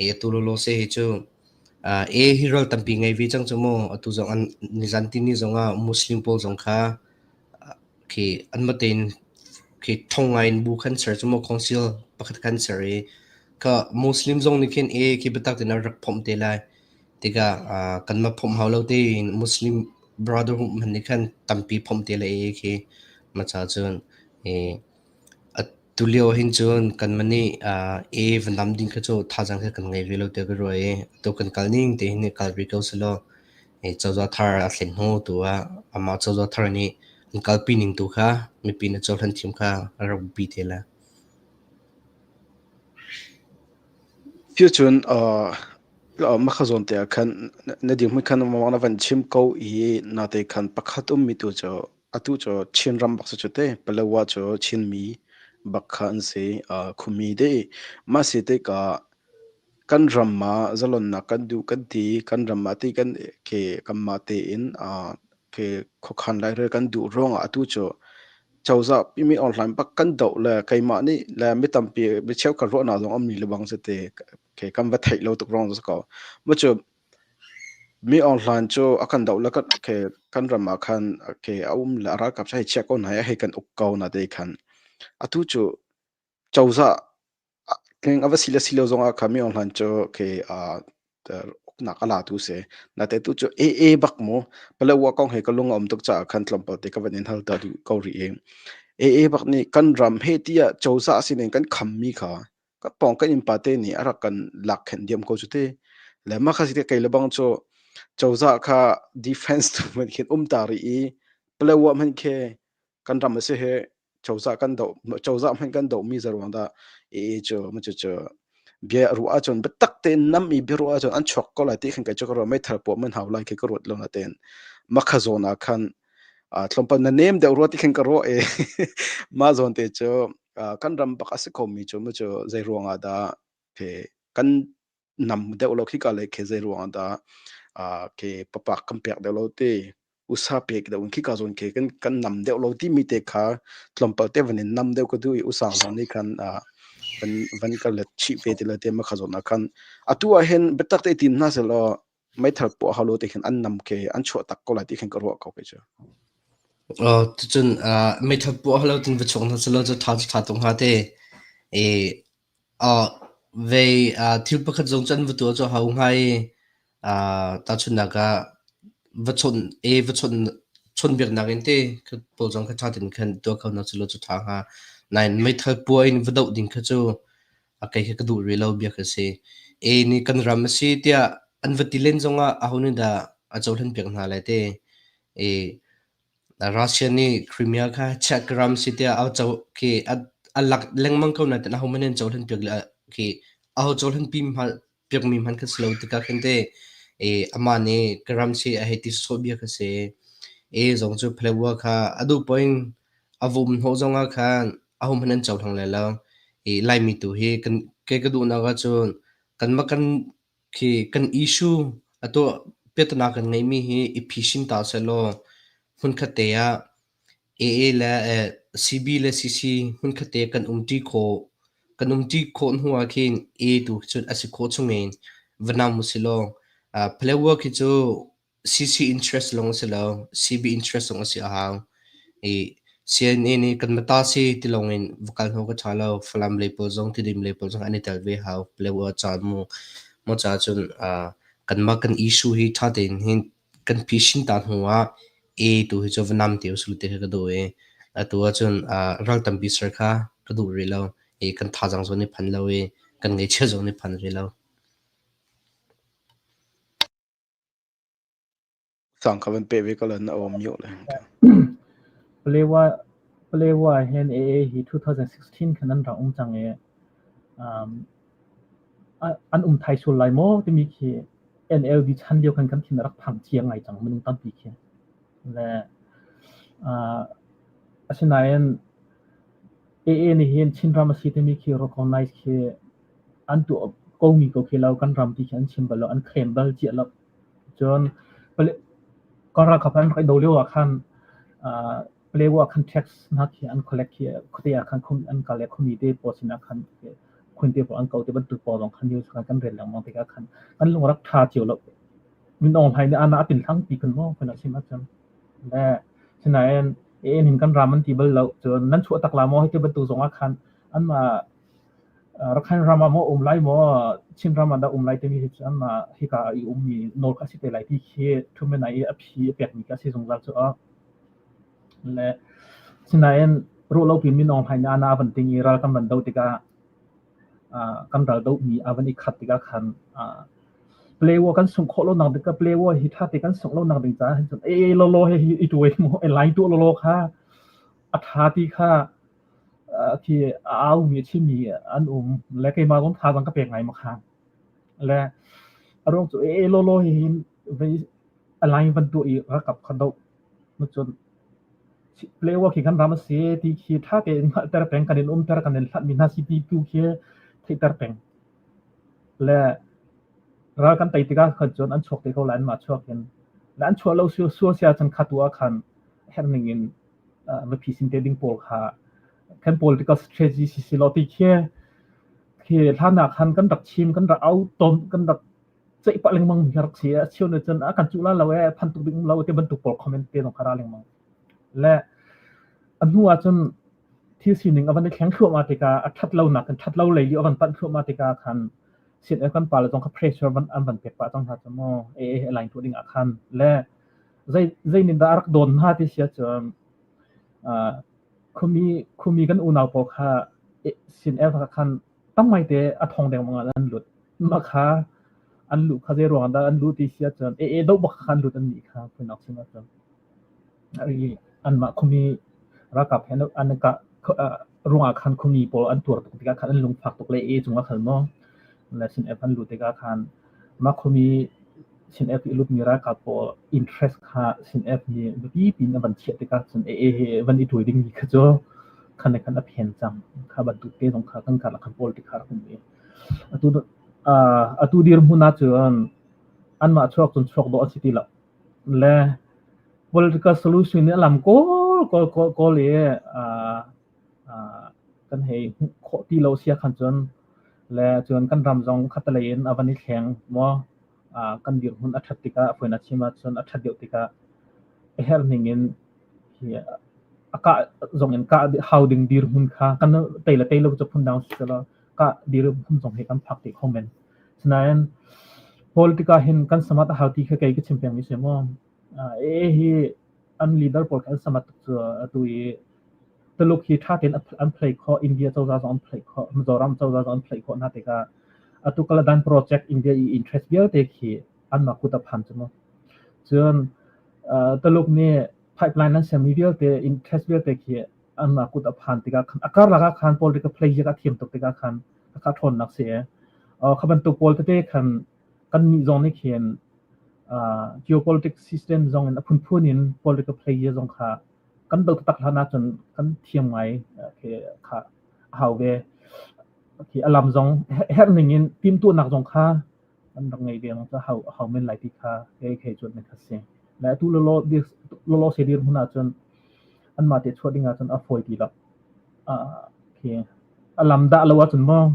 I atu lawlaw se hi cu e hi ral tampi ngei ve cang cu mu. Atu zong an nizan tini zong ah Muslim pawl zong kha khi anmah tein khi thong ngai in bu khan ser cu mu council pakhat khan ser i kha Muslim zong nih khin e khi biatak tein an rak phomh te lai. Tikah kanmah phomh hau lo tein Muslim Brotherhood hmanh nih khan tampi phomh te le e khi ma cha cun e Atulio hin cun kanmah nih e van lam ding kha cu thazaang kha kan ngei ve lo tiah ka ruah i atu kan kal ning te hin kal rih ko selaw cozah thar a thlen hnu tu ah amah cozah thar nih an kalpi ning tu kha mipi nih cohlan thiam kha a rak biapi te lai. Cucun mah zawn te ah khan na dirhmun khan na van chim ko i nate khan pakhat ummi tu cu atu cu Chinram bak si cu te Palawa cu Chinmi bak kha an si khumi te mah si tikah kan ram ah zalonnak kan duh kan ti kan ram ah ti kan ke kanmah tein ke khuakhan lairel kan duh ruangah atu cu cozah pimi online bak kan doh le keimah nih le mi tampi mi cheukhat ruahnak zong um mi lebang si te ke kan va theih lo tuk ruang si ko mu cu mi online cu a kan doh le kan ke kan ram ah khan ke a um le a ralkap hei chia ko hna hei kan uk ko na te khan atu cu cozah Tling a va si le si lo zongah kha mi hlan cu khi uknak a latu si. Nate tu cu AA bak mu. Palawa kong he ka lung a um tuk caah khan tlawmpal te ka van in hal ta duh ko rih i. AA bak nih kan ram he tiah cozah sinin kan khammi kha kan pawng kan innpa te nih a rak kan lak khenh diam ko cu ti. Le mah kha si te kei le bang cu cozah kha defense tu hmanh khin um ta rih i Palawa hmanh khi kan ram a si hi cozah kan doh cozah hmanh kan dohmi zaruang dah i cu mu cu cu bia ruah ahcun biatak tein nam i bia ruah ahcun an chuak ko lai ti khan kai cu ka ruah meithal puah man hau lai khi ka ruat lo na tein makha zawn ah khan tlawmpal na nem deuh rua ti khan ka ruah i mah zawn te cu kan ram bak a si ko mi cu mu cu zei ruang ah dah kan nam deuh lo khika le khi zei ruang dah khi papak kan pek deuh lo ti usa pek deuh in khika zawn khi kan kan nam deuh lo ti mi te kha tlawmpal te van in nam deuh ka duh i usa zong nih khan van van ka let chih ve ti le te ma kha zawn ah khan atu ah hin biatak te tim hna selaw meithal puah halo te khin an nam ke an chuah tak ko lai ti khin ka ruah ko ke cu. Tucun meithal puah halo tin va chuak hna selaw cu tha cu tha tuk hnga te. E Vei thil pakhat zong cu an va tuah cu a hau hnga i tahchunhnak ah va chawnh e va chawnh chawnhbiaknak in te kha pawl zong kha ṭha tein khan tuah kho hna selaw cu ṭha hnga. Nain meithal pua in va doh ding kha cu a kei kha ka duh rih lo bia kha si. E nih kan ram a si tiah an va ti len zongah aho nih dah a cohlan piak hna lai te. E Russia nih Crimea kha Czech ram si tiah a co khi a lak lengmang ko nain ahohmanh an cohlan piak le khi aho cohlan pi piakmi hmanh kha si lo tikah khin te e amah nih ka ram si a hei ti sawsawh bia kha si. E zong cu Palawa kha a duh poah in a vum hnawh zongah khan ahohmanh an cohlang lai lo. I Laimi tu hi kan kei ka duhnak ahcun kanmah kan Khi kan issue atu piahtana kan ngeihmi hi i phisin ta sehlaw hmunkhat te ah AA le CB le CC hmunkhat te kan umṭi khawh. Kan umṭi khawh hnu ah khin A tu cun a si khawh chungin va nam usilaw Palawa khi cu CC interest lawng a si lo, CB interest zong a si a hau. I CNA nih kan mata si ti lawng in va kal hnu ka ṭha lo. Falam lei pawl zong, Tidim lei pawl zong an i tel ve hau. Palawa ca mu maw ca cun kanmah kan issue hi ṭha tein hin kan phisin ta hnu ah A tu hi cu va nam te usih ti kha ka duh i atu ahcun ral tampi ser kha ka duh rih lo. I kan thazaang zong nih phan lo i kan ngeihchiah zong nih phan rih lo. Sang ka van peh ve ko la na awm mio le. Palewa Palewa hin AA hi 2016 khan an rak um cang i um, an um thai sul lai maw timi khi NLD chan lio khan kan thin a rak phang cia ngai cang minung tampi khi. Le uh, asinain AA nih hin Chinram a si timi khi recognize khi an tuah komi ko khi lo kan ram ti khi an chim bal lo an claim bal cia lo. Cun kan ralkap an rak i do lio ah khan Palewa khan tax hna khi an collect khi khuate ah khan an kal i khuami te pawl sinah khan khun te pawl an ko ti bantuk pawl zong khan news khan kan rel lengmang tikah khan kan lung rak ṭha cio lo. Min Aung Hlaing nih ana a tin hlang ti khun maw khun a chim ahcun. Le sinain en hin kan ram an ti bal lo. Cun nan chuah tak la maw hei ti bantuk zong ah khan anmah Rakhine ram ah maw um lai maw Chin ram ah dah um lai timi hi cu anmah hika ah i ummi nawl kha a si te lai ti khi thumen i a phi a pekmi kha a si zungzal cu a. Le sinain ruahlopi Min Aung Hlaing nih ana a van ting i ral kan van do tikah kan ral dohmi a van i khat tikah khan Palewa kan sungh khawh lonak ding ka Palewa hi ṭha te kan sungh lonak ding caah hin cun e lawlaw he hi i tuai mu e lai tuah lawlaw kha a ṭha ti kha khi a aumi a chimmi an um le keimah zong thazaang ka pek ngai ma kha le a ruang cu e lawlaw hi hin vei a line van tuah i rakap kha doh cun Palewa khi kan ram a si ti khi ṭha tein hngalhter peng kan in umter kan in hlatmi hna si ti tu khi theihter peng. Le ral kan tei tikah khan cun an chuak te ko lai anmah chuak in. Le an chuah lo sual si ahcun kha tu ah khan herh ning in va phisin te ding pawl kha kan political strategy si si law ti khi khi hlan ah khan kan rak chim kan rak au ton kan rak ceih pah lengmang mi rak si. A cheu nih cun a kan cuh la lo ee phan tuk ding um lo ti bantuk pawl comment te zong kha ra lengmang. Le a hnu ah cun thil sining a van i thleng thluahmah tikah a ṭhat lonak in ṭhat lo lei i a van panh thluahmah tikah khan CNF kan pale zong kha pressure van an van pek pah cang hna cu mu AA he line tuah ding ah khan le zei zei nih dah a rak dawn hna ti si ahcun khumi khumi kan unau pawl kha CNF ah khan tam ngaite a thong dengmang ah an lut mah kha an luh kha zei ruang dah an luh ti si ahcun AA doh bak kha an lut an nih kha phun chim ahcun Anmah khuami ralkap he an i kah ruangah khan khuami pawl an tuar tuk tikah khan an lungfak tuk le e cungah khan maw le CNF an luh tikah khan mah khuami CNF i lutmi ralkap pawl interest kha CNF nih biapi piin a van chiah tikah cun AA he van i ṭuai dingmi kha cu khan le khan a phen cang. Kha bantuk te zong kha kan karlak khan politics kha rak um i atu atu dirhmun ahcun anmah chuak cun chuak dawh an si ti lo. Le political solution nih a lam kawl kawl kawl kawl i kan hei hmuh khawh ti lo sia khan cun le cun kan ram zong khatalei in a van i thleng maw kan dirhmun a ṭhat tikah a fawinak chim ahcun a ṭhat deuh tikah a herh ning in hi a kah zong in kah hau ding dirhmun kha kan tei le tei lo cu phundang si selaw kah dirhmun zong hi kan phak te kho men. Sinain politika hin kan samat a hau ti kha kei ka chim peng mi si mu. AA hi an leader pawl kha an samat tuk cu atu i Tuluk hi ṭha tein an play khawh, India cozah zong an play khawh, Mizoram cozah zong an play khawh hna tikah atu Kaladan project India i interest vialte khi anmah kut a phan cu mu. Cun Tuluk nih pipeline an sermi vialte interest vialte khi anmah kut a phan tikah khan a karlak ah khan political play a thiam tuk tikah khan a ṭhawnnak si. Kha bantuk pawl tete khan kannih zong nih khin geopolitics system zong in a phunphun in political play zong kha kan do taktak hlan ahcun kan thiam ngai kha a hau ve. Khi a lam zong herh ning in timhtuahnak zong kha an rak ngei ve cu hau hau men lai ti kha kei kei cuan kha si. Le atu lolo lolo se dir hmun ahcun anmah te chuah ding ahcun a fawi ti lo. Khi a lam dah lo ahcun maw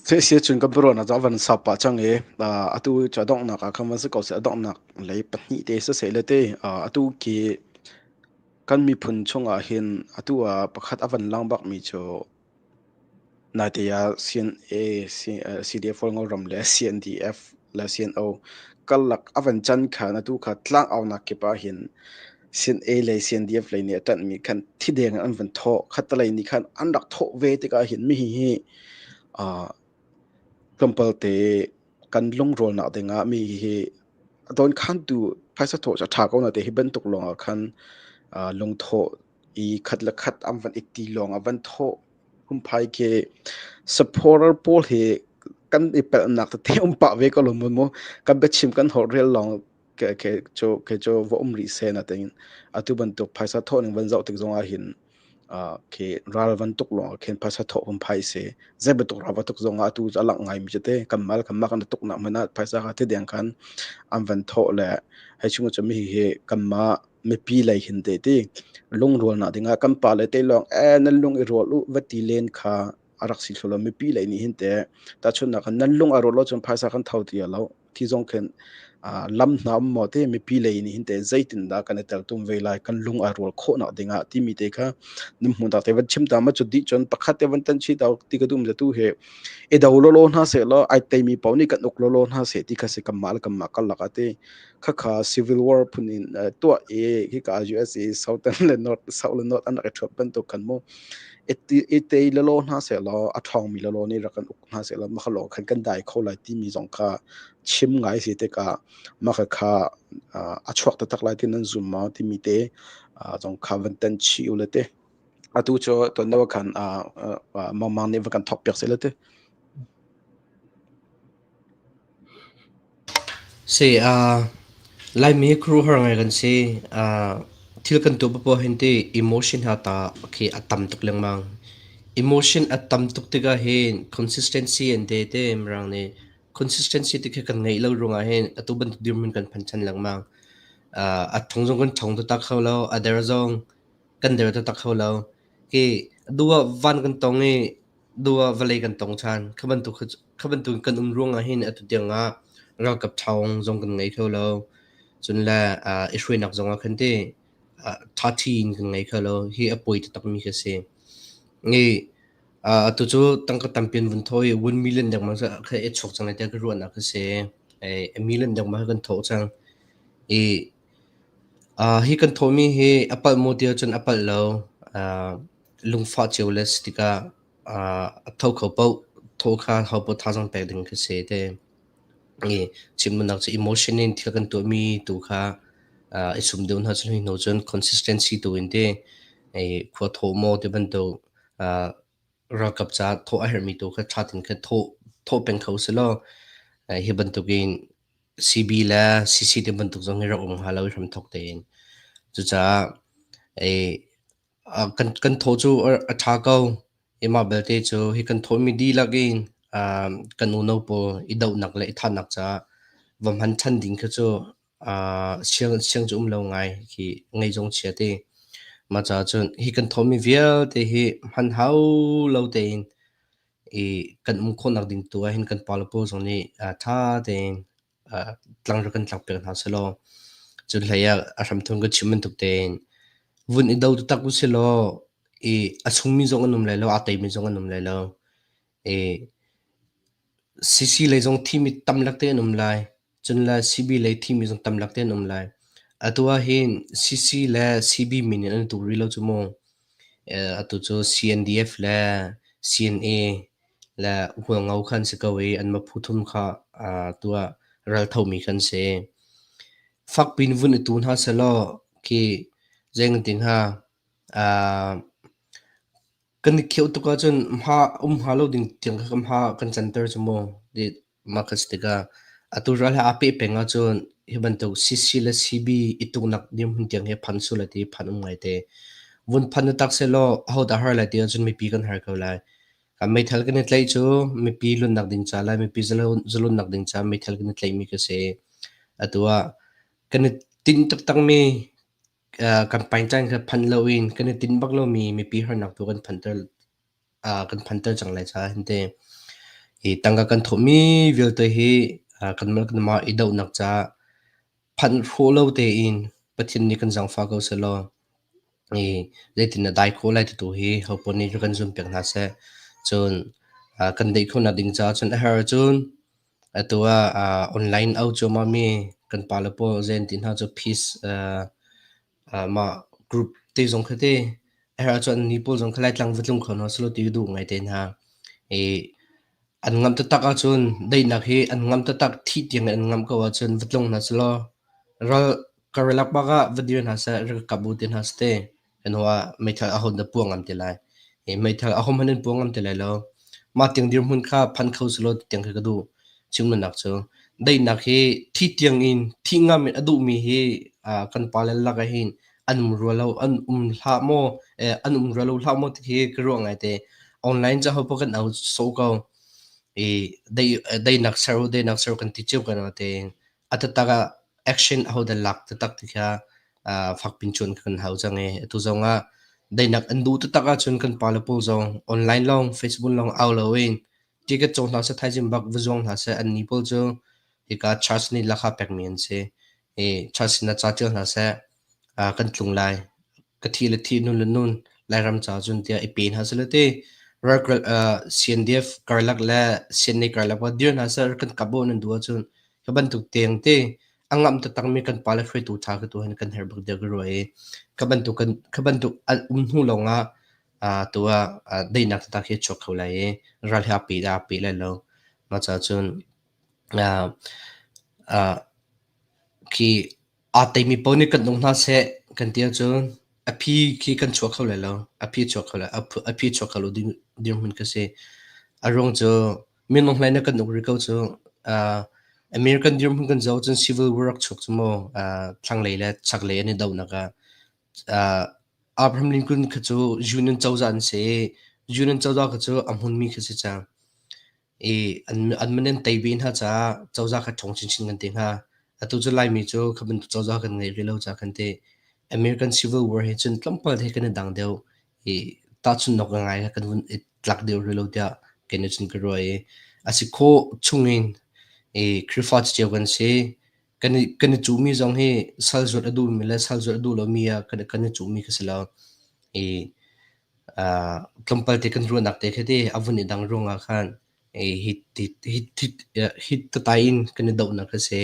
Theisia cun kan biaruahnak cu a van sau pah cang i atu cu a donghnak ah khan van si ko seh a donghnak lei pahnih te siseh le te atu khi kan miphun chungah hin atu ah pakhat a van lang bakmi cu Naite ah CNA, CDF Hualngoram le CNDF le CNO karlak a van can khan atu kha tlangaunak kip ah hin CNA lei CNDF lei nih a ṭanhmi khan thideng in an van thawh. Khattelei nih khan an rak thawh ve tikah hin mihi hi tlawmpal te kan lungrawlnak dingah mi hi a dawnkhantu phaisa thawh cu a ṭha ko na te hi bantuk lawngah khan lungthawh i khat le khat an van i ti lawng ah van thawh phunphai khi supporter pawl hi kan i pelhnak tete um pah ve ko lo mu kan biachim kan holh rel lawng ke ke cu ke cu va um rih seh na tiin atu bantuk phaisa thawh ning van zoh tik zong ah hin. Khi ral van tuk lawng ah khin phaisa thawh kan phai si. Zei bantuk ral va tuk zong ah atu cu a langh ngaimi cu te kanmah le kanmah kan i tuknak hmanh ah phaisa kha thideng khan an van thawh le hei chung cu mi hi kanmah mipi lei hin te ti lungrualnak dingah kan pa le te lawng ee nan lung i rual u va ti len kha a rak si thlu lo. Mipi lei nih hin teh tahchunhnak ah nan lung a rual lo cun phaisa kan tho ti lo. Thi zong khin lam hna um maw ti mipi lei nih hin teh zeitindah kan i teltum ve lai kan lung a rual khawhnak dingah timi te kha nan hmuh tak te van chim ta ma cu dih cun pakhat te van tan chi ta ti ka dum tu he i do lolo hna se law ai teimi paoh nih kan uk lolo hna se ti kha si kanmah le kanmah karlak ah ti khakha civil war phun in tuah i hika USA southern le north south le north an rak i ṭhuat bantuk khan mu i tei lolo hna se law a ṭhawngmi lolo nih rak kan uk hna seh law mah law khan kan dai kho lai timi zong kha chim ngai si tikah mah kha a chuak taktak lai ti nan zum maw timi te zong kha van tan chih u le te atu cu tuan deuh khan mangmang nih va kan thawk piak seh le te. Si, Laimi khuaruahhar ngai kan si. Thil kan tuah poah hin ti emotion ha ta khi a tam tuk lengmang. Emotion a tam tuk tikah hin consistency an te te mirang nih consistency ti khi kan ngeih lo ruangah hin atu bantuk dirhmun kan phan ṭhan lengmang. A ṭhong zong kan ṭhong taktak kho lo, a der zong kan der taktak kho lo. Khi duh ah van kan tong i duh ah vawlei kan tong ṭhan. Kha bantuk kan um ruangah hin atu tiangah ralkap ṭhawng zong kan ngei kho lo. Cun le i hruainak zongah khan ti ṭhaṭhi in kan ngei kho lo. Hi a poi taktakmi khi a si. I atu cu tangka tampi an vun thawh i 1 million dengmang kha i chuak cang lai tiah ka ruahnak a si. A million dengmang kha kan thawh cang. I hi kan thawhmi hi a palh maw ti ahcun a palh lo. Lungfah cio le si tikah a tho kho paoh thawh kha hopaoh thazaang pek ding khi si te. I chimnak cu emotion in thil kan tuahmi tu kha i sum deuh hna cun hnu cun consistency tu in te khua thawh maw ti bantuk ralkap caah thawh a herhmi tu kha ṭha tein kha thawh thawh peng kho selaw hi bantukin CB le CC ti bantuk zong hi rak um hnga lo i hramthawk tein. Cucaah kan thaw cu a ṭha ko. I mah belte cu hi kan thawhmi dihlak in kan unau pawl i dohnak le i thahnak caah va hman ṭhan ding kha cu siang cu um lo ngai khi ngei zong chia ti. Mah caah cun hi kan thawhmi vialte hi hman hau lo tein i kan um khawhnak ding tu ah hin kan pale pawl zong nih ṭha tein tlang rak kan tlakpiak hna sehlaw cun hlei ah a hramthawng ka chim bantuk tein vun i do taktak usilaw i a chungmi zong an um lai lo, aa teimi zong an um lai lo. I CC lei zong thimi tam lak te an um lai. Cun le CB lei thimi zong tam lak te an um lai. Atu ah hin CC le CB min in an tu rih lo cu mu. Atu cu CNDF le CNA le Hualngo kha an si ko i anmah phu thum kha tu ah ralthomi kha an si. Fakpi in vun i tu hna sehlaw khi zei kan ti hnga kan i kheuh tuk ahcun hma um hnga lo ding tiang kha hma kan canter cu mu. Mah kan si tikah atu ral he aa peh peng ahcun hi bantuk CC le CB i tuknak dirhmun tiang hi phan sul ti phan um ngai te. Vun phan taktak sehlaw ahodah har lai ti ahcun mipi kan har ko lai. Kan meithal kan i tlaih cu mipi luatnak ding ca le mipi zalonnak ding ca meithal kan i tlaihmi ka si. Atu ah kan i tinh taktakmi kan paingcaan kha phan loin kan i tinh bak lomi mipi harnak tu kan phanter kan phanter cang lai caah hin te hi tangka kan thawhmi vialte hi kanmah kanmah i dohnak caah phanh hrawh lo tein Pathian nih kan zaangfah ko sehlaw i zeitin a dai khawh lai ti tu hi hopaoh nih kan zum piak hna seh. Cun kan deih khawhnak ding caah cun a herh ahcun atu ah online au cuahmah mi kan pale pawl zei an ti hna cu peace mah group te zong kha te a herh ahcun annih pawl zong kha Laitlang va tlung kho hna sehlaw ti ka duh ngai te hna. I an ngamh taktak ahcun daihnak hi an ngamh taktak thih tiang in an ngamh ko ahcun va tlung hna sehlaw ral karlak bak ah va dir hna seh, rak kap u ti hna seh te. Hnu ah meithal aho dah puah ngam ti lai. Hi meithal aho hmanh in puah ngam ti lai lo. Mah tiang dirhmun kha phan kho sehlaw ti tiang khi ka duh. Chimnak cu daihnak hi thi tiang in thi ngam in a duhmi hi kan pale lak ah hin An um rua lo, an um hlah maw, an um rua lo hlah maw ti khi ka ruah ngaite. Online cu ahopaoh kan au sawh ko. I daihnak ser u, daihnak ser u kan ti cio ko natein a taktak ah action ahodah lak taktak ti kha fakpin cuan kan hau cang i atu zong ah daihnak an duh taktak ahcun kan pale pawl zong online lawng Facebook lawng au loin ticket cawk hna seh thaizing bak va zuang hna seh annih pawl cu hika church nih lakha pekmi an si i church sinah ca ṭial hna seh kan tlung lai ka thi le thi nun le nun Lairam ca cun tiah i pe hna seh ti CNDF karlak le CNA karlak wa dir hna seh kan kap nan duh ahcun hi bantuk tiang te a ngamh taktakmi kan pale hruaitu ṭha ka tu hin kan herh bak deuh ka ruah i kha bantuk kan kha bantuk an um hnu lawng ah tu ah daihnak taktak hi a chuak kho lai i ral he aa pe aa pe lai lo. Mah caah cun khi aa teimi paoh nih kan nung hna seh kan ti ahcun a phi khi kan chuak kho lai lo. A phi chuak kho lai a phi chuak kho lo ding dirhmun ka si. A ruang cu minung hlei na kan uk rih ko cu. American dirhmun kan zoh cun civil war rak chuak cu mu thlanglei le chaklei an i dohnak ah Abraham Lincoln kha cu Union cozah an si i Union cozah kha cu a hmunmi kha si cang. I an man an tei ve hna caah cozah kha ṭhawng chinchin kan ti hnga. Atu cu Laimi cu kha bantuk cozah kan ngei rih lo caah kan ti. American Civil War he cun tlawmpal he kan i dang deuh i tahchunhnak ngai kan vun i tlak deuh rih lo tiah kei nih cun ka ruah i a si khawh chungin i Khrihfa cio kan si. Kan i cuhmi zong hi sal zuat a duhmi le sal zuat a duh lomi ah kan i cuhmi kha si lo. I tlawmpal te kan ruahnak te khi ti a vun i dang ruangah khan hi tatai in kan i dohnak a si.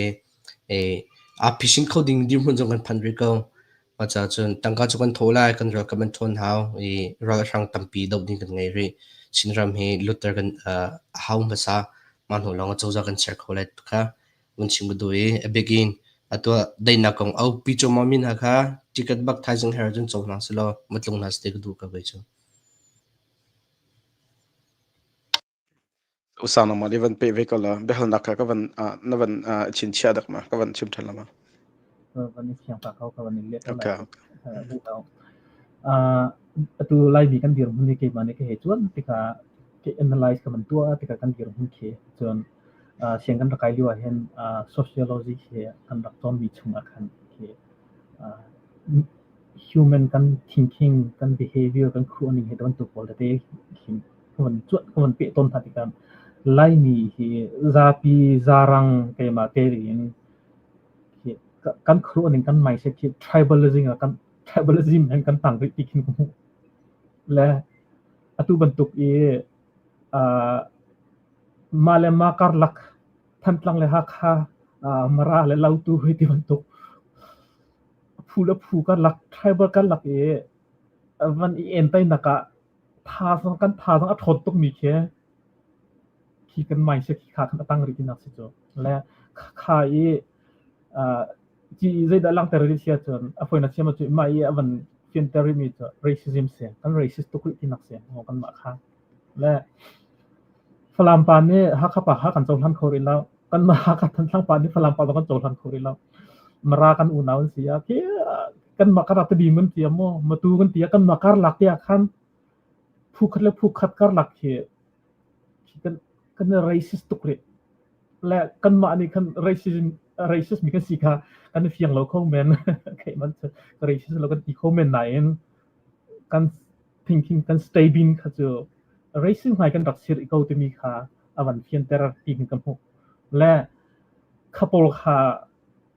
Aa phisin kho ding dirhmun zong kan phan rih ko. Mah caah cun tangka cu kan thawh lai, kan ralkap an ṭhawn hau i ralhrang tampi doh ding kan ngei rih. Chinram hi lutter kan a hau hmasa. Mah hnu lawng ah cozah kan ser kho lai kha vun chim ka duh i a bikin atu ah daihnak kong aupi cuahmah mi hna kha ticket bak thaizing her cun cohlang selaw matlung hna seh ti ka duh ko kei cu. Usang nangmah nih van peh ve ko la biahalnak kha ka van na van chinchiah dak ma ka van chim ṭhan la ma. Van i fiang ta ko ka van i let Okay. Atu Laimi kan dirhmun hi keimah nih ka hei cuan tikah ka analyze ka van tuah tikah kan dirhmun khi cun siang kan rak kai lio ahhin sociology hi kan rak cawnmi chungah khan khi human kan thinking, kan behavior, kan khuaning hi bantuk pawl tete khin ka van cuanh ka van peh tawn hna tikah Laimi hi zapi zarang keimah te in kan khuaruahning kan mindset khi tribalism ah kan tribalism hen kan tang rih ti khin ka hmuh. Le atu bantuk i mah le mah karlak Thantlang le Hakha, Mara le Lautu hei ti bantuk phu le phu karlak tribal karlak i van i entainak ah thazaang kan thazaang a ṭhawn tukmi khi khi kan mindset khi kha khan a tang rih tinak si cu. Le kha i ci zeidah langhter rih si ahcun a fawinak chim ahcun mah i a van fianter rihmi cu racism si. Kan racist tuk rih tinak si kanmah kha. Le Falam pa nih Hakha pa kha kan cohlan kho rih lo. Kanmah Hakha Thantlang pa nih Falam pa zong kan cohlan kho rih lo. Mara kan unau an si ah khi kanmah karlak Tedim kan ti ah maw Matu kan ti ah kanmah karlak te ah khan phu khat le phu khat karlak khi kan kan racist tuk rih. Le kanmah nih khan racism racist mi kan si kha kan i fiang lo kho men. Keimah cu racist lo kan ti kho men nain kan thinking kan stabin kha cu racing hmai kan rak sir ko timi kha a van fianter ti hin ka hmuh. Le kha pawl kha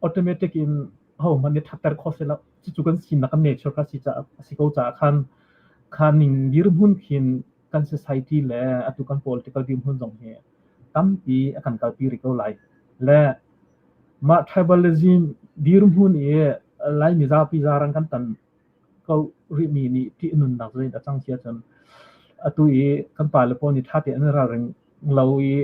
automatic in ho hmanh nih thatter khawh si lo. Cucu kan sinak kan nature kha si caah a si ko caah khan kha ning dirhmun khin kan society le atu kan political dirhmun zong hi tampi a kan kalpi rih ko lai. Le mah tribalism dirhmun i Lai mizapi zaran kan tan ko rihmi nih ṭih a nunnak zeidah a cang si ahcun atu i kan pale pawl nih ṭha tein an ralring lo i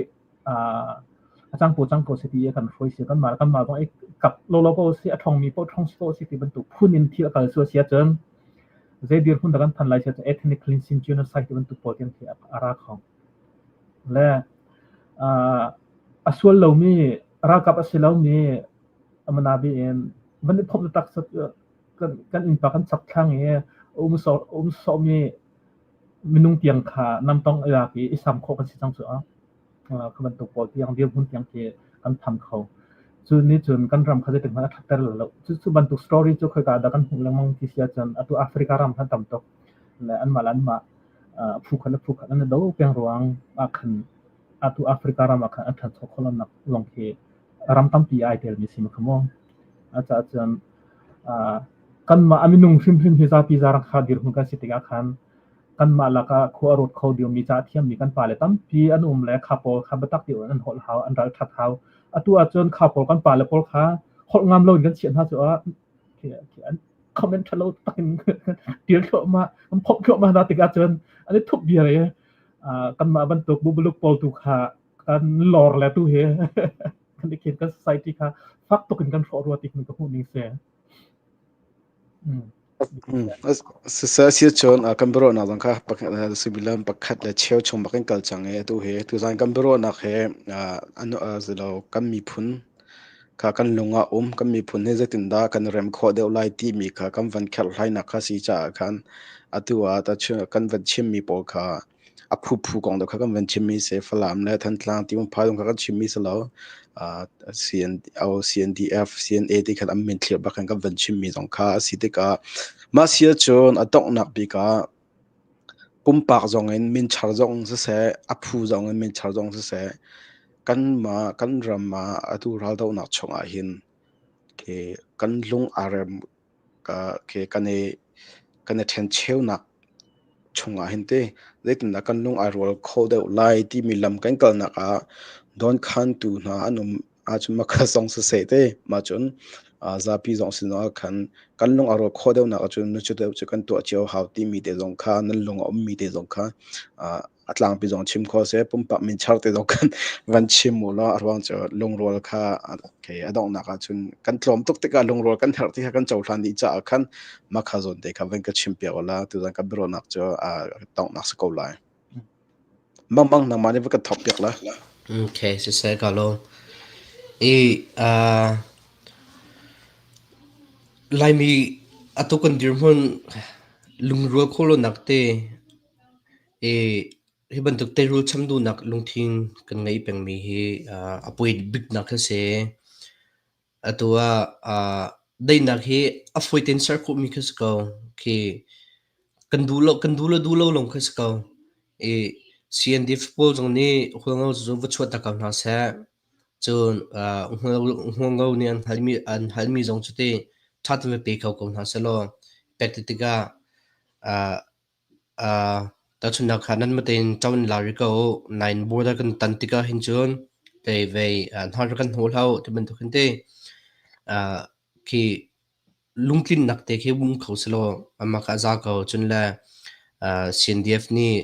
a cang ko cang ko si ti i a kan hruai si kanmah kanmah zong i kap lawlaw ko si a ṭhawngmi paoh ṭhawng si ko si ti bantuk phun in thil a kal sual si ahcun zei dirhmun dah kan phan lai si ahcun ethnic cleansing genocide ti bantuk pawl tiang khi a ra kho. Le a sual lomi ralkap a si lomi amanabi in van i phomh taktak. kan kan innpa kan chakthlang i um sawh um sawhmi minung tiang kha namtong i lak i i sam khawh kan si cang cu a. Kha bantuk pawl tiang dirhmun tiang khi kan phan kho. Cu nih cun kan ram kha zeitik hmanh a ṭhatter lo. Cu cu bantuk story cu khoika dah kan hmuh lengmang ti si ahcun atu Africa ram khan tam tuk. Le anmah le anmah phu khat le phu khat an i do peng ruang ah khan atu Africa ram ah khan an ṭhancho khawh lonak zong khi ram tampi ai telmi si ma kha mu. Acaah cun kanmah a minung hrimhrim hi zapi zaran kha dirhmun kan si tikah khan kanmah lakah khua a ruat kho diomi ca a thiammi kan pale tampi an um le kha pawl kha biatak ti an holh hau, an ral ṭhat hau. Atu ahcun kha pawl kan pale pawl kha holh ngam loin kan chiah hna cu ah an comment ṭhalo takin ṭial thluahmah, an phomh thluahmah hna tikah cun an i thup viar i kanmah bantuk bubuluk pawl tu kha kan lor le tu hi kan i khin kan society kha fak tuk in kan hrawh rua ti ka hmuh ning si. Siseh cun kan biaruahnak zong kha suimilam pakhat le cheu chung bak in kal cang i atu hi tuzaan kan biaruahnak hi zilo kan miphun kha kan lung ah um kan miphun hi zeitindah kan rem khawh deuh lai timi kha kan van kherhhlainak kha si caah khan atu ah kan van chimmi pawl kha a phuphu kong deuh kha kan van chimmi si. Falam le Thantlang ti phai kha kan chimmi si lo. CNDF, CNA ti khan an min thlir bak kan van chimmi zong kha a si tikah mah si ahcun a donghnak bik ah pumpak zong in min char zong siseh, a phu zong in min char zong siseh, kanmah kan ram ah atu raldohnak chungah hin kan lung aa rem kan i kan i ṭhencheunak chungah hin ti zeitindah kan lung ai rual kho deuh lai timi lam kan kalnak ah dawnkhantu hna an um ahcun makha zong siseh te mah cun zapi zong sin ah khan kan lung a rual khawh deuhnak ahcun nu cu deuh cu kan tuah cio hau timi te zong kha nan lung a ummi te zong kha a tlangpi zong chim kho seh pumpak min char te zong kan van chim u law a ruang cu lungrual kha okay, a donghnak ahcun kan tlawm tuk tikah lungrual kan herh ti kha kan cohlan dih caah khan makha zawn te kha van ka chim piak ula tuzan kan biaruahnak cu a donghnak si ko lai. Mang mang nangmah nih va kan thawk piak la. Okay, siseh ka lo. I Laimi atu kan dirhmun lungrual khawh lonak te I hi bantuk teirul cham duhnak lungthin kan ngeih pengmi hi a poi biknak a si. Atu ah daihnak hi a fawi tein ser khawhmi khi si ko. Khi kan duh lo kan duh le duh lo lawng khi si ko. I CNDF pawl zong nih Hualngo cu va chuah tak ko hna seh. Cun Hualngo nih an halmi zong cu ti ṭha tein va pe kho ko hna sehlaw pek tikah Tahchunhnak kha nanmah tein ṭo in la rih ko u. Nain border kan tan tikah hin cun tei vei hnar kan hnawl hau ti bantuk hin ti. Khi lungtlinnak te khi um kho selaw amah kha a za ko. Cun le CNDF nih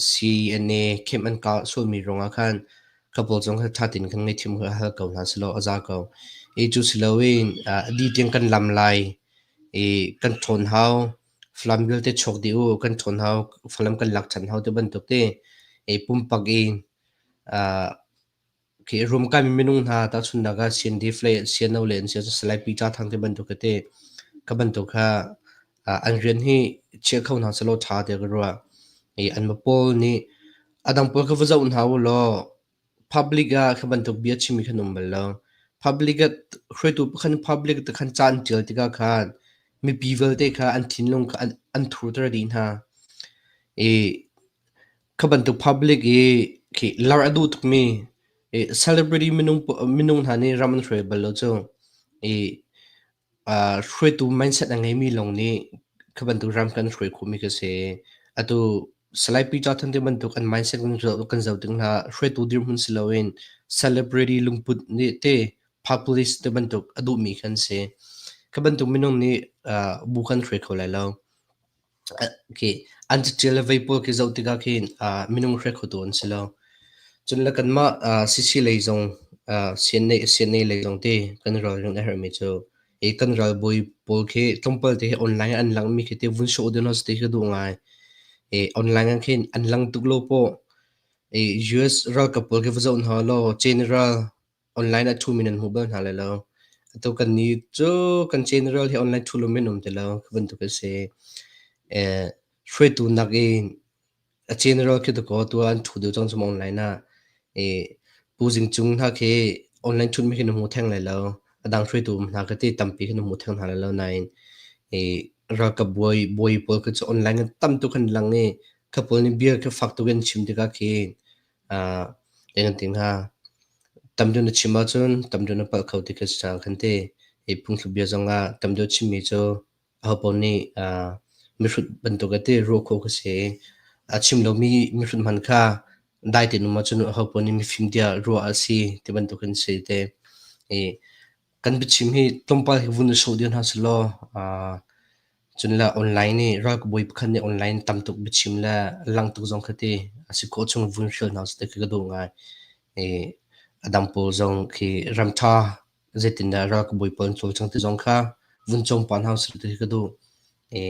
CNA camp an kah sualmi ruangah khan ka pawl zong kha ṭha tein kan ngaihthiam kha hal ko hna selaw a za ko. I cu si loin di tiang kan lam lai i kan ṭhawn hau. Falam vialte chuak dih u, kan ṭhawn hau, Falam kan lak ṭhan hau ti bantuk ti i pumpak in khi rumkaimi minung hna tahchunhnak ah CNDF le CNO le an si ahcun Salai Pi Ca Thang ti bantuk khi ti ka bantuk kha an rian hi chia kho hna selaw ṭha tiah ka ruah. I anmah pawl nih a dang pawl kha va zoh hna u law Public ah kha bantuk bia chimmi kha an um bal lo. Public ah hruaitu pakhat nih public te khan ca an ṭial tikah khan mipi vialte kha an thinlung kha an thurter dih hna. I kha bantuk public i khi lar a duh tukmi i celebrity minung hna nih ram an hruai bal lo cu. I Hruaitu mindset a ngeimi lawng nih kha bantuk ram kan hruai khawhmi khi si. Atu Salai Peter Thante bantuk an mindset kan zoh tik hna hruaitu dirhmun si loin celebrity lungput nih te populist te bantuk a duhmi kha an si. Kha bantuk minung nih bu kan hruai kho lai lo. An caṭial le vei pawl khi zoh tikah khin minung hre khotu an si lo. Cun le kanmah CC lei zong CNA lei zong ti kan ralring a herhmi cu hi kan ralbawi pawl khi tlawmpal te hi online an langmi khi te vun show ding hna ti ka duh ngai. Online ah khin an lang tuk lo pawh. US ralkap pawl khi va zoh hna law general online ah ṭhumi nan hmu bal hna lai lo. Atu kan nih cu kan general hi online tool um in um ti lo khi bantuk a si. Eh, hruaitu nak in a general khi dakaw tu an ṭhu deuh cang cu online ah. Eh, Pu Zing Cung hna khi online ṭhut mi khi na hmu theng lai lo. A dang hruaitu um hna khi ti tampi khi na hmu theng hna lai lo nain eh, ralkap bawi bawi pawl khi cu online in tam tuk an lang i kha pawl nih bia khi fak tuk in chim tikah khi ah eng ti hnga tam deuh na chim ahcun tam deuh na palh kho ti khi si cang kan ti. Hi phungthluk bia zong ah tam deuh chimmi cu ahopaoh nih ah mihrut bantuk a ti ruah khawh khi si. A chim lomi mihrut hmanh kha dai tein um ahcun ahopaoh nih mifim tiah ruah a si ti bantuk in si te. I kan biachim hi tlawmpal hi vun i sawh dih hna sehlaw ah Cun le online i ralbawi pakhat nih online tam tuk biachim le lang tuk zong kha ti a si khawh chung vun hrial hna usih ti ka duh ngai. I a dang pawl zong khi ram ṭha zeitindah ralbawi pawl an cawlcang ti zong kha vun cawng pah hna usih ti ka duh. I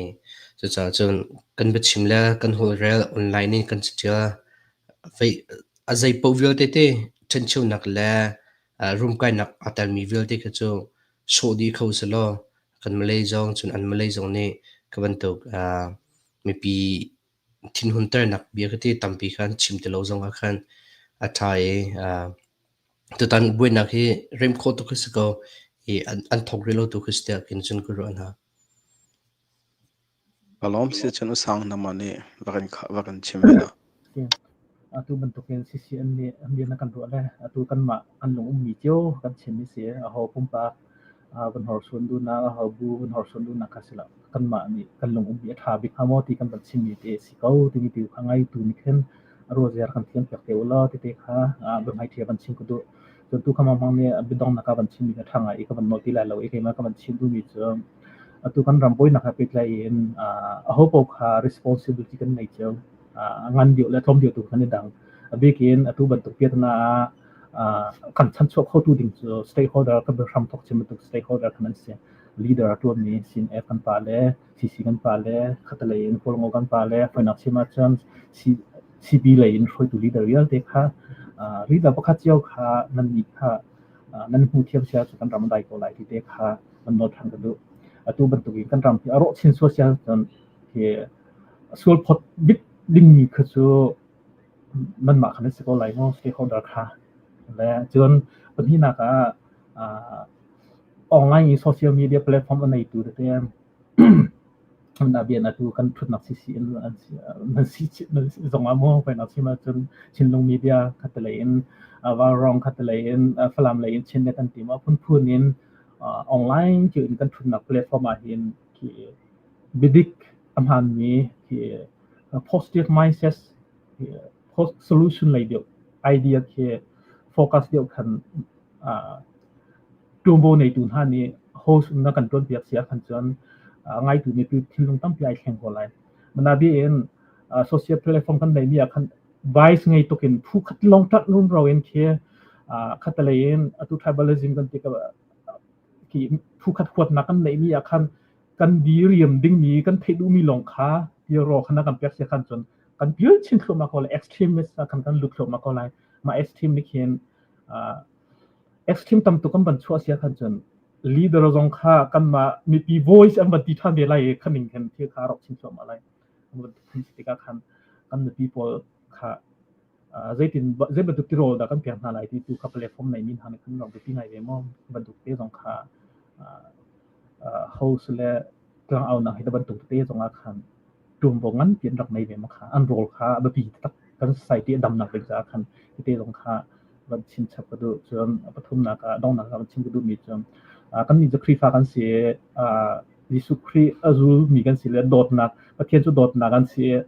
cucaah cun kan biachim le kan holhrel online in kan caṭial a zei paoh vialte te ṭhencheunak le rumkainak aa telmi vialte kha cu sawh dih kho sehlaw kan Malay zong cun an Malay zong nih ka bantuk mipi thinhunternak bia ka ti tampi khan chim ti lo zong ah khan a ṭha i tutan buainak hi rem khawh tuk khi si ko i an thawk rih lo tu khi si tiah khin cun ka ruah hna. Ka lawm si cun usang nangmah nih va kan va kan chim ve na. Atu bantukin CCN nih rian a kan ruah le atu kanmah kan lung ummi cio kan chim i si. Aho pumpak van horsuan duhnak, aho bu van horsuan duhnak kha si lo. Kanmah nih kan lung ummi a ṭha bik hnga maw ti kan van chimmi te a si ko timi tu kha ngaitu nih khin a ruahziar kan thiam piak te u law tete kha biahmaiṭhi van chim ka duh. Cun tu kha Mang nih biadonghnak ah van chimmi kha ṭha ngai i ka van nawl ti lai lo i keimah ka van chim duhmi cu atu kan ram buainak he pehtlai in aho paoh kha responsibility kan ngei cio. A ngan deuh le tlawm deuh tu kan i dang. A bik in atu bantuk piahtana ah kan chanchuah khotu ding cu stakeholder kan hram thawk cem bantuk stakeholder kan an si. Leader a ṭuanmi CNF kan pa le CC kan pa le khatalei in Kawlngo kan pa le fawinak chim ahcun CB lei in hruaitu leader vialte kha leader pakhat cio kha nan nih kha nan hmu thiam sia cu kan ram a dai ko lai ti te kha nan nawl ṭhan ka duh. Atu bantukin kan ram hi a rawh chin sual sia cun hi sual phot bik dingmi kha cu nanmah kha nan si ko lai maw stakeholder kha. Le cun pahnihnak ah online i social media platform a neitu tete Nabian atu kan ṭhutnak CC in nan si zong ah maw pei chim ahcun Chinlung media khatalei in Vaurawng khatalei in Falam lei in Chinnet an ti maw phunphun in online cu in kan ṭhutnak platform ah hin khi biadik a hmaanmi khi positive mindset solution lei deuh idea khi focus deuh khan Ṭuanvo neitu hna nih host na kan ṭuanpiak si ahkhan cun ngaitu nih thinlung tampi ai thleng ko lai. Manabi in social platform kan neihmi ah khan bias ngei tuk in phu khat lawng ṭanh rumro in khi khatalei in atu tribalism kan ti khi phu khat huatnak kan neihmi ah khan kan diriam dingmi kan theih duhmi lawng kha tiraw khan kan pek si khan cun kan pil chin thluahmah ko lai extremist ah khan kan lut thluahmah ko lai mah extreme nih khin Extreme tam tuk an van chuah sia khan cun leader zong kha kanmah mipi voice an van ti ṭhan ve lai i khaning khan thil kha a rawk chin thluahmah lai. An van phun si tikah khan kan mipi pawl kha zeitin zei bantuk tirawl dah kan pek hna lai ti tu kha platform nei mi hna nih khan rak biapi ngai ve maw bantuk te zong kha host le tlangaunak hi bantuk te zong ah khan ṭuanvo nganpi an rak nei ve ma kha an role kha a biapi taktak kan society a damnak ding caah khan tete zong kha van chim chap ka duh. Cun a pathumnak ah donghnak ah van chim ka duhmi cu kannih cu Khrihfa kan si i Jesuh Khrih a zulmi kan si le dawtnak Pathian cu dawtnak an si i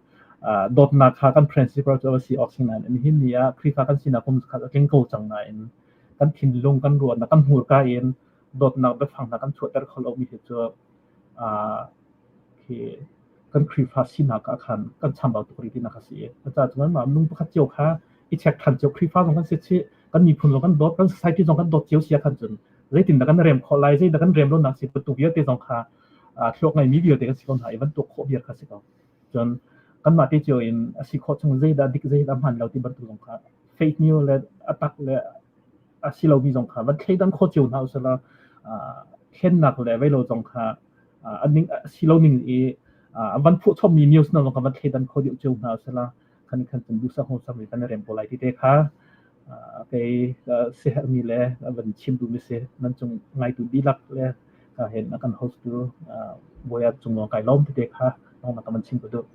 dawtnak kha kan principle cu a si awk si nain nihin ni ah Khrihfa kan sinak kum khat a tling ko cang nain kan thinlung kan ruahnak kan hmurka in dawtnak biafang hna kan chuahter kho lomi hi cu khi kan Khrihfa sinak ah khan kan chambau tuk rih tinak a si i cucaah cun mah minung pakhat cio kha i check ṭhan cio Khrihfa zong kan si chih kan miphun zong kan dawt kan society zong kan dawt cio si ahkhan cun zeitindah kan rem khawh lai zeidah kan rem lonak si bantuk vialte zong kha thluak ngeimi vialte kan si ko hna i van tuak khawh viar kha si ko cun kanmah te cio in a si khawh chung zeidah dik zeidah hmaan lo ti bantuk zong kha fake news le a tak le a si lomi zong kha van thleidan khawh cio hna usila. Thlennak le vei lo zong kha a ning si lo ning i an van phuah chommi news hna zong kha van thleidan kho deuh cio hna usila khan khan cun duhsah hmuhsam in kan i rem ko lai ti te kha kei siaherhmi le van chim duhmi si. Nan cung ngaitu dihlak le ka hen a kan host tu Bawi cung lawng kai lawm ti te kha nong ka van chim ka duh.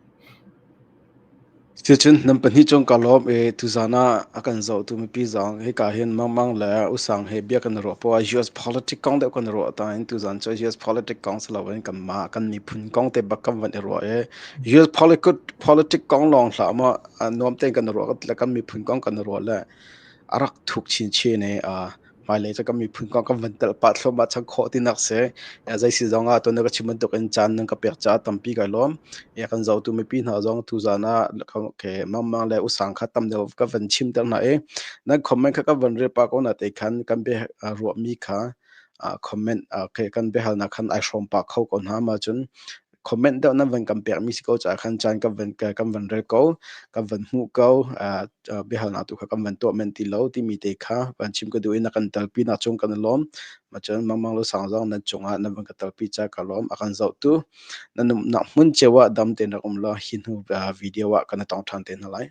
Cucun nan pahnih cung ka lawm i tuzan ah a kan zohtu mipi zong hika hin Mangmang le Usang he bia kan i ruah poah US politic kong deuh kan i ruah ta in tuzan cu US politic kong si loin kanmah kan miphun kong te bak kan van i ruah i US politic politic kong lawng hlah maw nuam tein kan i ruah le kan miphun kong kan i ruah le a rak thuk chinchin i hmailei cu kan miphun kong kan van telh pah thluahmah cang khawh tinak si. Zei si zong ah tuan ka chim bantuk in caan nan ka pek caah tampi kai lawm. Ya kan zohtu mipi hna zong tuzan ah ke mangmang le usang kha tam deuh ka van chim ter hna i nan comment kha ka van rel pa ko na te khan kan be ruahmi kha comment ke kan biahalnak khan ai hrawm pah kho ko hna ma cun comment deuh nan van kan pekmi si ko caah khan caan kan van rel ko, kan van hmuh ko, biahalnak tu kha kan van tuah men ti lo timi te kha van chim ka duh i na kan telpi nak cung kan i lawm. Macun Mangmang Lu Sang zong nan cungah nan van ka telpi ca ka lawm. A kan zohtu nan umnak hmun cio ah dam tein rak um law hi hnu video ah kan i tong ṭhan te hna lai.